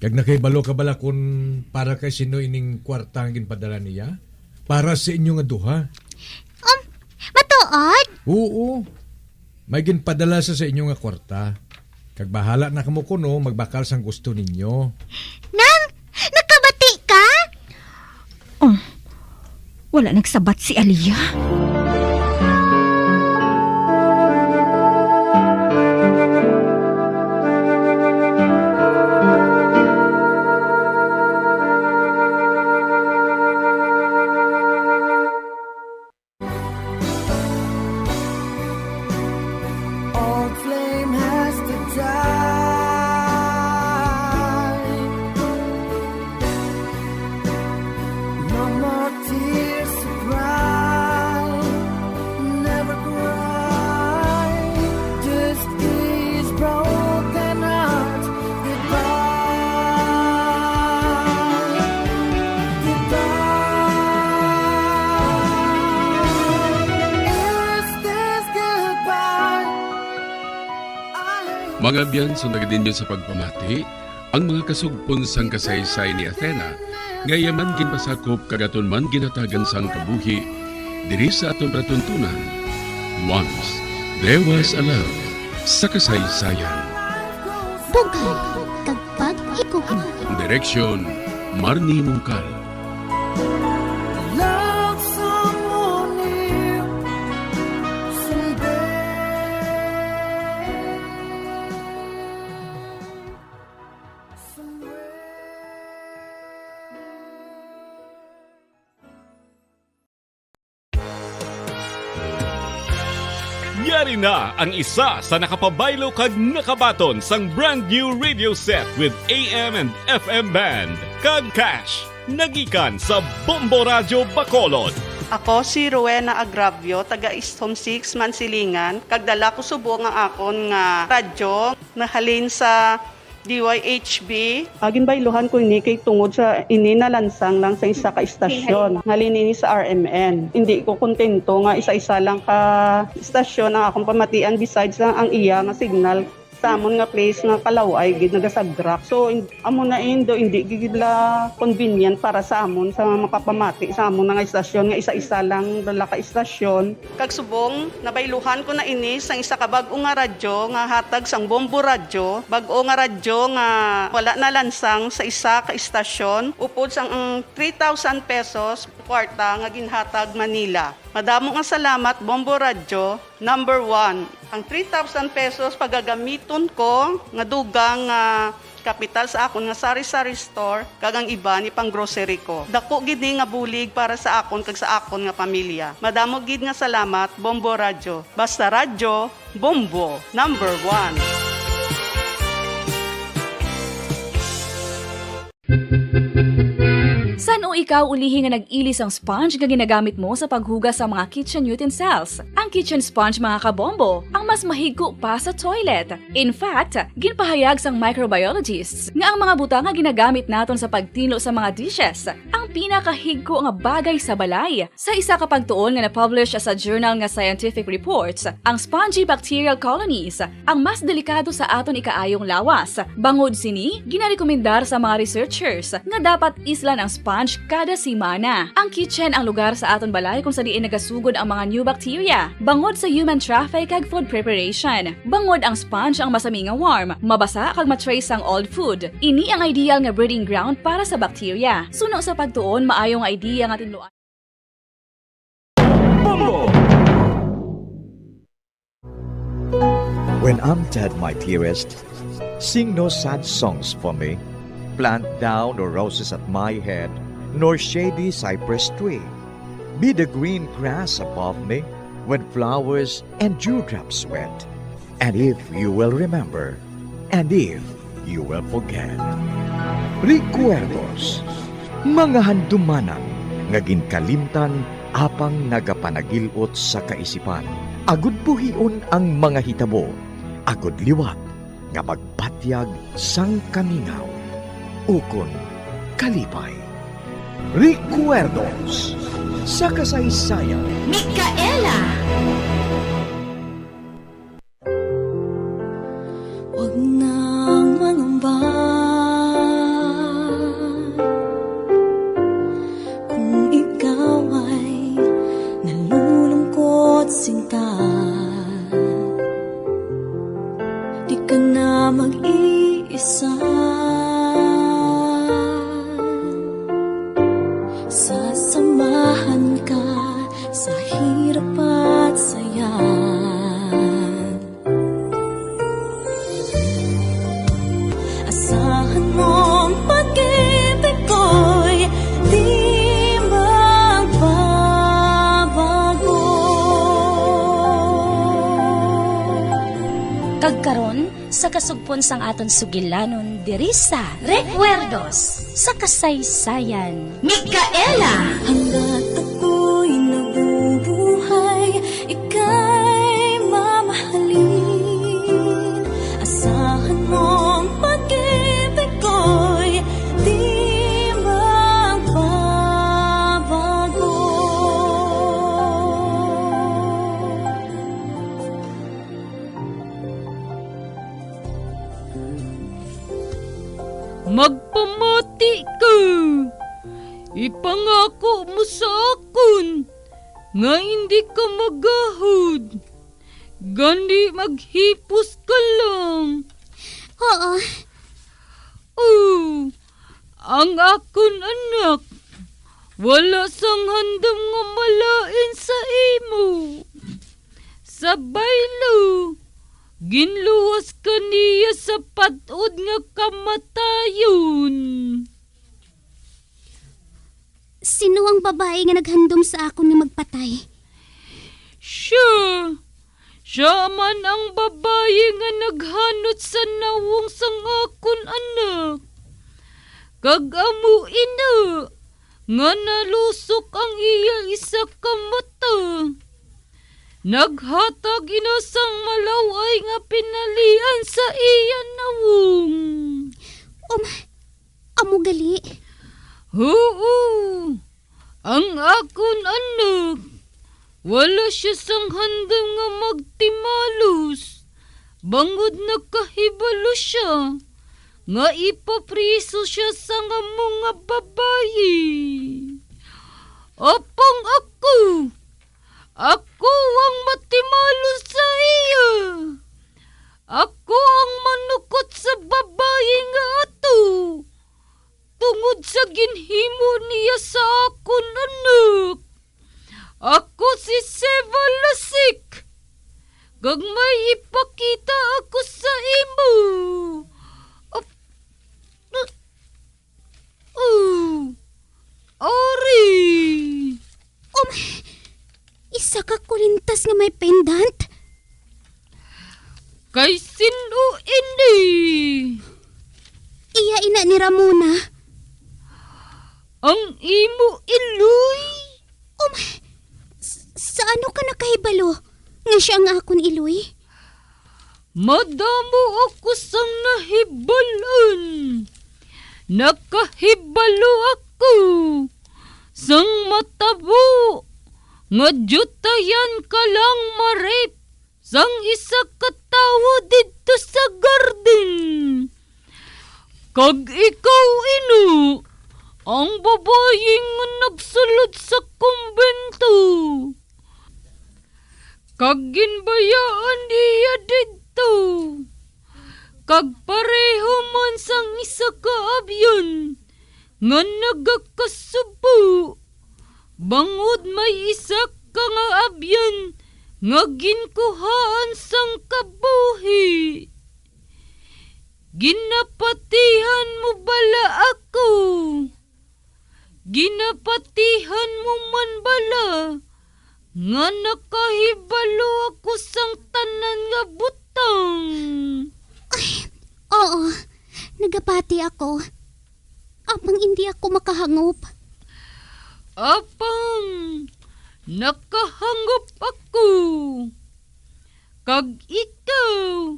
Kag nakahibalo ka bala kun para kay sino ining kwarta nga ginpadala niya? Para sa inyo nga duha? Um, matuod? Oo. May ginpadala sa, sa inyo nga kwarta. Kag bahala na kamo kuno magbakal sang gusto ninyo. Nang, nakabati ka? Oh, wala nagsabat si Aliyah. Old flame has to die. No more tears to cry. Never cry. This is broken heart. Goodbye. Goodbye. Is this goodbye? Mga abyan, sundagid ninyo sa pagpamati ang mga kasugpon sang kasaysay ni Athena, nga iya man ginpasakop kag aton man ginhatagan sang kabuhi diri sa aton palatuntunan. Once There Was a Love sa kasaysayan. Bugay kag pag-igugma. Direksyon, Marnie Mungkal. Love someone new someday. Somewhere. Yari na ang isa sa nakapabaylo kag nakabaton sang brand new radio set with A M and F M band kag cash. Nagikan sa Bombo Radyo Bacolod. Ako si Rowena Agravio, taga East Home Six, Mansilingan, kag dala ko subong ang akon nga radyo nahalin sa D Y H B. Ah, ginbayluhan ko ini kay tungod sa ini nalansang lang sa isa ka istasyon. Halin ini sa R M N. Hindi ko kontento nga isa-isa lang ka istasyon ang akong pamatian besides lang ang iya nga signal. Sa amon nga place nga Calauay gid nagasagrak. So, in-, amo na indo, hindi gid la convenient para sa amon sa makapamati sa amon nga istasyon nga isa-isa lang dala ka istasyon. Kag subong, nabayluhan ko na ini sang isa ka bag-o nga radyo nga hatag sang Bombo Radyo, bag-o nga radyo nga wala nalansang sa isa ka istasyon, upod sang ang three thousand pesos kwarta nga ginhatag man nila. Madamo nga salamat, Bombo Radyo, number one. Ang three thousand pesos pagagamiton ko nga dugang nga kapital sa akon nga sari-sari store, kag ang iban ipang-grocery ko. Dako gid ni nga bulig para sa akon kag sa akon nga pamilya. Madamo gid nga salamat, Bombo Radyo. Basta radyo, Bombo, number one. San-o ikaw ulihi nga nag-ili sang sponge nga ginagamit mo sa paghugas sa mga kitchen utensils? Ang kitchen sponge, mga kabombo, ang mas mahigko pa sa toilet. In fact, ginpahayag sang microbiologists nga ang mga butang nga ginagamit naton sa pagtinlo sa mga dishes ang pinakahigko nga bagay sa balay. Sa isa ka pagtuon nga na-publish sa journal nga Scientific Reports, ang spongy bacterial colonies ang mas delikado sa aton ikaayong lawas. Bangod sini, ginarekomendar sa mga researchers nga dapat islan ang sponge kada semana. Ang kitchen ang lugar sa aton balay kung sa diin nagasugod ang mga new bacteria, bangod sa human traffic kag food preparation. Bangod ang sponge ang masami nga warm, mabasa kag ma-trace ang old food. Ini ang ideal nga breeding ground para sa bacteria. Suno sa pagtuon, maayo nga idea nga tinluan. Bombo! When I'm dead, my dearest, sing no sad songs for me. Plant thou no roses at my head, nor shady cypress tree. Be the green grass above me, when flowers and dewdrops wet. And if you will remember, and if you will forget. Recuerdos, mga handumanan nga ginkalimtan apang nagapanagil-ot sa kaisipan, agud buhion ang mga hitabo, agud liwat nga magpatyag sang kamingaw ukon kalipay. Recuerdos sa kasaysayan. Micaela! Huwag nang mangamba kung ikaw ay nalulungkot, sinta. Di ka na mag-iisa. Sasamahan ka sa hirap at saya. Asahan mong pag-ibig ko'y di magbabago. Kag karon, sa kasugpon sang aton sugilanon diri sa Recuerdos sa Kasaysayan. Micaela! Hanggat ako'y nabubuhay, ika'y mamahalin. Asahan mong pag-ibig ko'y di magbabago. Magpamati ka! Ipangako mo sa akon nga indi ka magahod, gani maghipos ka lang. Oo. Oh, ang akon anak, wala sang handom nga malain sa imo. Sa baylo, ginluwas ka niya sa pad-od nga kamatayon. Sino ang babayi nga naghandom sa akon nga magpatay? Siya. Siya man ang babayi nga naghanot sa nawong sang akon anak. Kag amo ina nga nalusok ang iya isa ka mata. Naghatag ina sang malaw-ay nga pinalian sa iya nawong. Um, amo gali? Huo, ang akon anak, wala siya sang handom nga magtimalos, bangod nakahibalo siya nga ipapriso siya sang amo nga babayi. Apang ako, ako ang matimalos sa iya. Ako ang manukot sa babayi nga ato, tungod sa ginhimo niya sa akon anak. Ako si Siva Lasik, kag may ipakita ako sa imo. Ap-, Oh, ari! Um, isa ka kulintas nga may pendant? Kay sin-o ini? Iya ina ni Ramona. Ang imo iloy? Um, s-, sa ano ka nakahibalo nga siya ang akon iloy? Madamo ako sang nahibal-an. Nakahibalo ako sang matabo nga diutayan ka lang ma-rape sang isa ka tawo didto sa garden. Kag ikaw ina ang babayi nga nagsulod sa kumbento, kag ginbayaan iya didto, kag pareho man sang isa ka abyan nga nagakasubo, bangod may isa ka nga abyan nga ginkuhaan sang kabuhi. Ginapatihan mo bala ako? Ginapatihan mo man bala nga nakahibalo ako sang tanan nga butang? Ay, oo, nagapati ako. Apang indi ako makahangop. Apang nakahangop ako, kag ikaw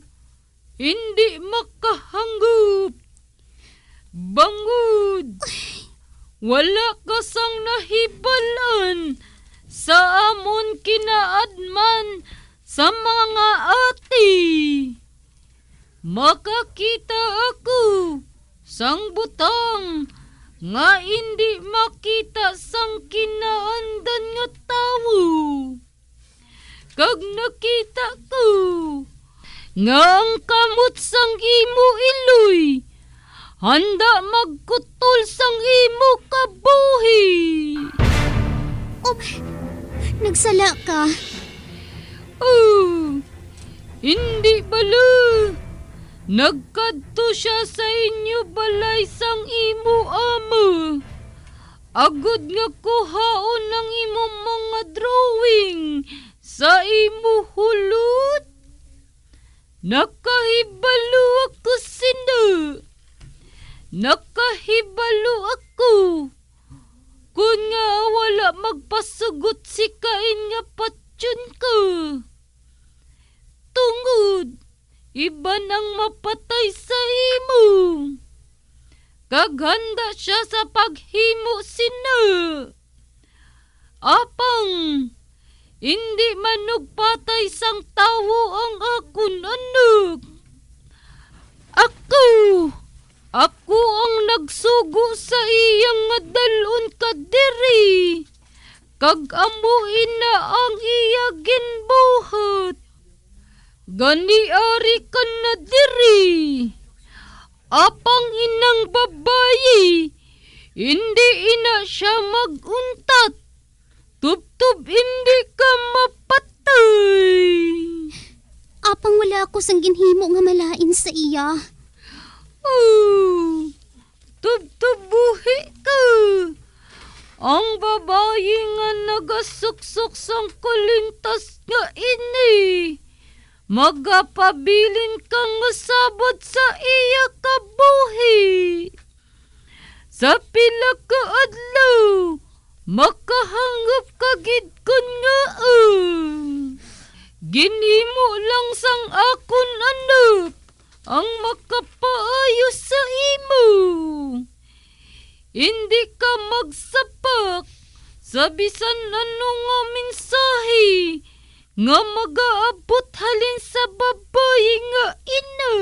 indi makahangop. Bangod wala ka sang nahibal-an sa amon kinaadman sa mga ati. Makakita ako sang butang nga indi makita sang kinaandan nga tawo. Kag nakita ko nga ang kamot sang imo iloy handa magkutol sang imo kabuhi. Um, nagsala ka. Oh, hindi bala. Nagkadto siya sa inyo balay sang imo ama, agod nga kuhaon ang imo mga drawing sa imo hulot. Nakahibalo ako sina. Nakahibalo ako kon nga wala magpasugot si Cain nga patyon ka. Tungod iban ang mapatay sa imo, kag handa sia sa paghimo sina. Apang indi manugpatay sang tawo ang akon anak. Ako, ako ang nagsugo sa iya nga dal-on ka diri, kag amo ina ang iya ginbuhat. Gani ari ka na diri. Apang inang babayi, indi ina sia mag-untat. Tubtob indi ka mapatay. Apang wala ako sang ginhimo nga malain sa iya. Oh, tubtob buhi ka. Ang babayi nga nagasuksok sang kalintas nga ini, magapabilin ka nga sabot sa iya kabuhi. Sa pila ka adlaw, makahangop ka gid kon ngaa ginhimo lang sang akon anak ang makapaayo sa imo. Indi ka magsapak sa bisan ano nga mensahe nga magaabot halin sa babayi nga ina.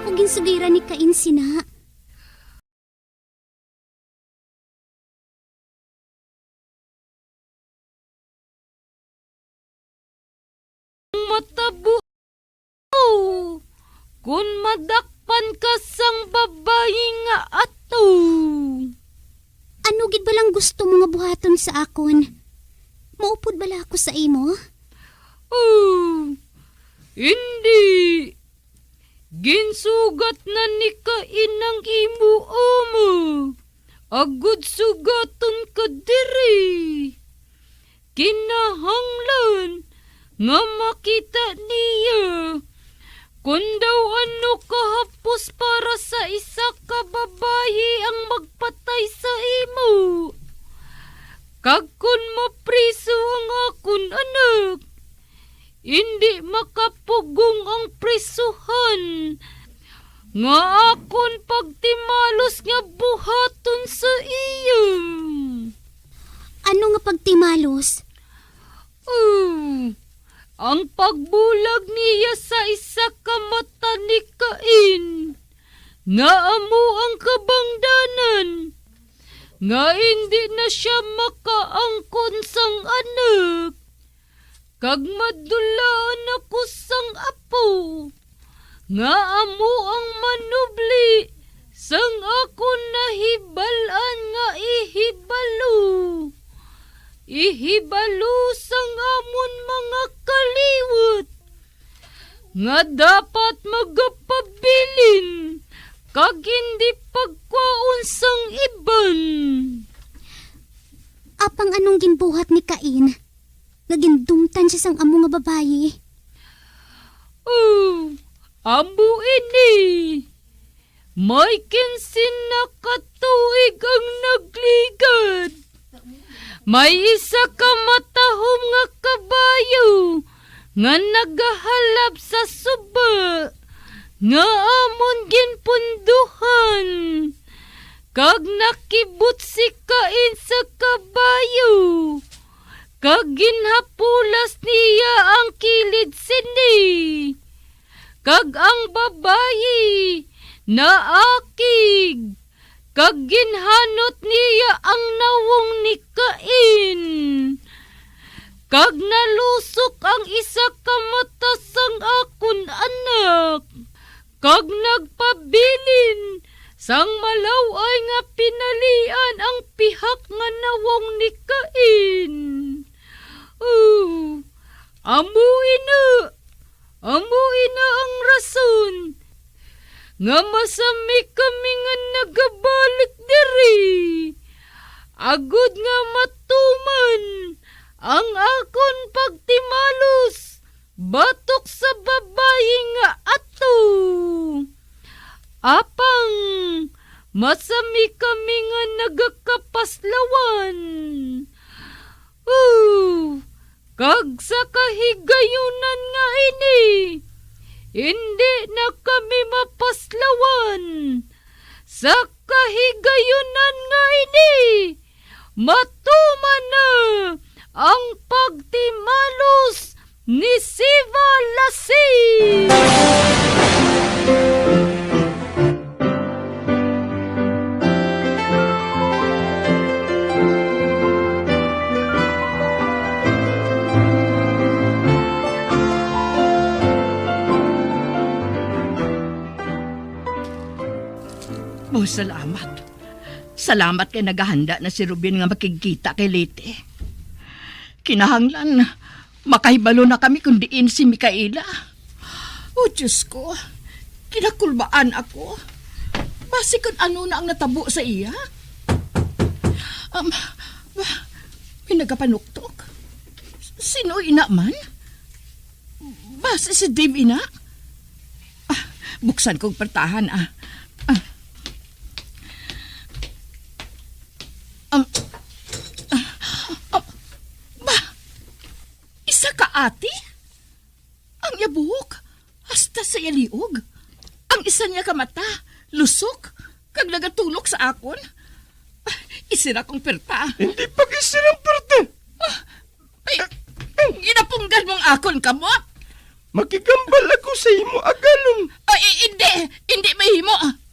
Ako ginsugiran ni Cain sina. Matabo kon madakpan ka sang babayi nga ato. Ano gid balang gusto mo nga buhaton sa akon? Maupod bala ako sa imo? Oh, indi. Ginsugat na ni Cain ang imo ama, agod sugaton ka diri. Kinahanglan nga makita niya kon daw ano kahapos para sa isa ka babayi ang magpatay sa imo. Kag kon mapriso ang akon anak, indi makapugong ang prisuhan nga akon pagtimalos nga buhaton sa iya. Ano nga pagtimalos? Mm, ang pagbulag niya sa isa ka mata ni Cain, nga amo ang kabangdanan nga indi na sia makaangkon sang anak, kag madulaan ako sang apo, nga amo ang manubli sang akon nahibal-an nga ihibalo, ihibalo sang amon mga kaliwat, nga dapat magapabilin kag indi pagkwaon sang iban. Apang anong ginbuhat ni Cain, nga gindumtan sia sang amo nga babayi? Oh, amo ini. May kinse na ka tuig ang nagligad. May isa ka matahom nga kabayo nga nagahalap sa suba nga amon ginpunduhan, kag nakibutsi kain sa kabayo, kag ginhapulas niya ang kilid sini, kag ang babayi naakig, kag ginhanot niya ang nawong ni Cain, kag nalusok ang isa ka mata sang akon anak, kag nagpabilin sang malaw-ay nga pinalian ang pihak nga nawong ni Cain. Oh, amo ina, amo ina ang rason nga masami kami nga nagabalik diri, agod nga matuman ang akon pagtimalos batok sa babayi nga ato. Apang masami kami nga nagakapaslawan. Oh, kag sa kahigayunan nga ini, indi na kami mapaslawan. Sa kahigayunan nga ini, matuman na ang pagtimalos ni Siva Lasing. Oh, salamat. Salamat kay naghahanda na si Ruben nga makigkita kay Leyte. Kinahanglan makahibalo na kami kon diin si Micaela. Oh, Diyos ko, kinakulbaan ako. Basi kon ano na ang natabo sa iya. Um, ba, may nagapanuktok. Sino ina man? Basi si Dave ina? Ah, buksan kong pertahan, ah. Ah. Um, ah, um, ba, isa ka ati? Ang iya buhok, hasta sa iya liog. Ang isa niya ka mata, lusok, kag nagatulok sa akon. Ah, isira kong perta. Hindi pag-isira ang perta. Ah, ay, ginapunggan mong akon kamot. Makigambal ako sa imo agalon. Ay, i-, hindi, hindi mahimo.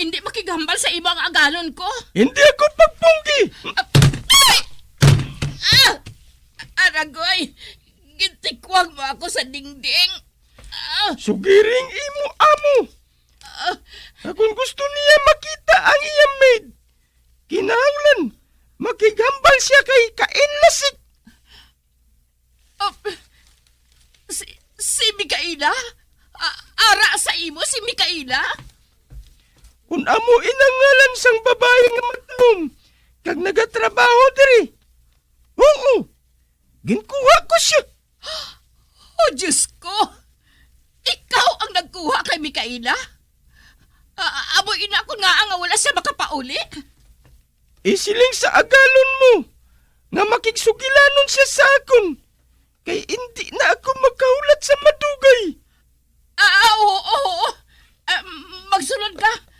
Hindi makigambal sa imo ang agalon ko. Hindi ako pagpunggi. Ah, ay! Ah! Aragoy, gitikwag mo ako sa dingding. Ah! Sugiring imo amo. Ah! Kung gusto niya makita ang iya maid, kinahanglan makigambal siya kay Kain Lasik. Ah, si, si Mikaela? A-, ara sa imo si Mikaela? Kun amo ina ngalan sang babayi nga matahom kag nagatrabaho diri. Oo, ginkuha ko siya. Oh, Diyos ko! Ikaw ang nagkuha kay Mikaela? A-, amo ina kon ngaa nga wala siya makapauli? Isiling sa agalon mo nga makigsugilanon siya sa akon, kay indi na ako makahulat sa madugay. Ah, ah, oo, oo, oo. Ah, magsulod ka.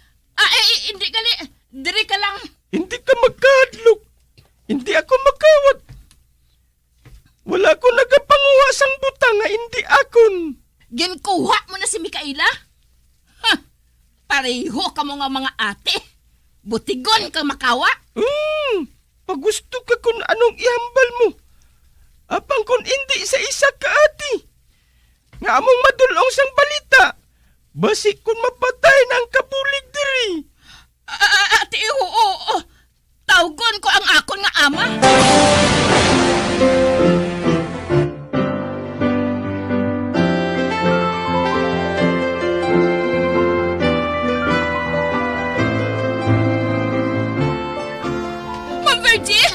Ah, eh, eh, hindi gali. Diri ka lang. Hindi ka magkahadlok. Hindi ako makawat. Wala ko nagapanguha sang butang nga indi akon. Ginkuha mo na si Mikaela? Ha! Pareho kamo nga mga ate. Butigon kang makawa. Hmm, pagusto ka kun anong ihambal mo. Apang kun indi sa isa ka ati, nga among madul-ong sang balita, basi kun mapatay na ang kabulig diri. A-, a-, ati, oo, oo. Tawgon ko ang akon nga ama. Ma'am Virgie!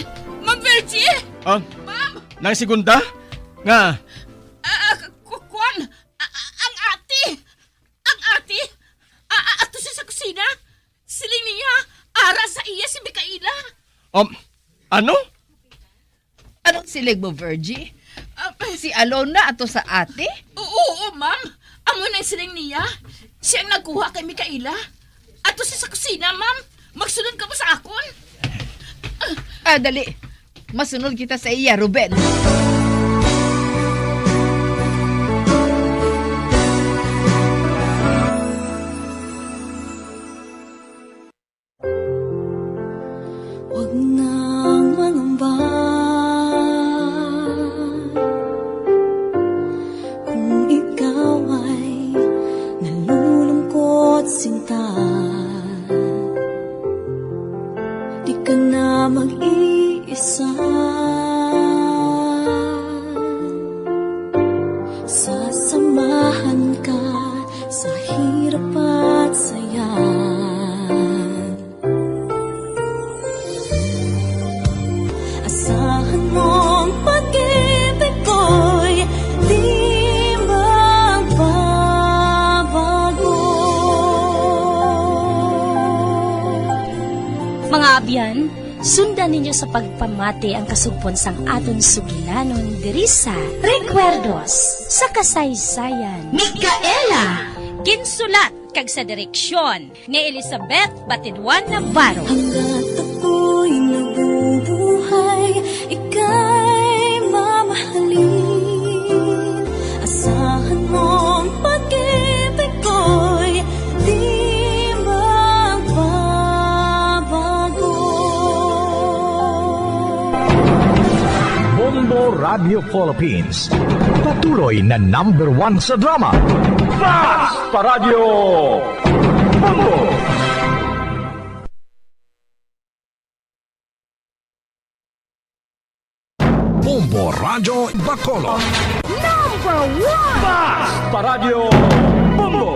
Ma'am Virgie! Ah, Ma'am! Nang segunda? Nga? Ah, ah, ku-, kuwan! Ah, ah, ang ati! Ang ati! Ah, ah, ato siya sa kusina! Siling niya, ara sa iya si Mikaela! Um, ano? Anong siling mo, Virgie? Ah, Si Alona ato sa ati? Oo, oo, ma'am. Amo na ang siling niya. Siya ang nagkuha kay Mikaela. Ato siya sa kusina, ma'am. Magsunod ka mo sa akon. Ah, dali. Masunod kita sa iya, Ruben. Huwag nang mangamba kung ikaw ay nalulungkot, sinta. Di ka na mag-iisa. Sasamahan ka sa hirap at saya. Asahan mong pag-ibig ko'y di magbabago. Mga abyan, sundan ninyo sa pagpamati ang kasugpon sang aton sugilanon diri sa Recuerdos sa Kasaysayan. Mikaela! Ginsulat kag sa direksyon ni Elizabeth Batiduan Navarro. Hanggat ako'y nabubuhay, ika'y mamahalin. Asahan mong pag-ibig ko'y di magbabago. Bombo Radio Philippines, patuloy na number one sa drama. Basta Radyo Bombo! Bombo Radyo Bacolod. Number one! Basta Radyo Bombo!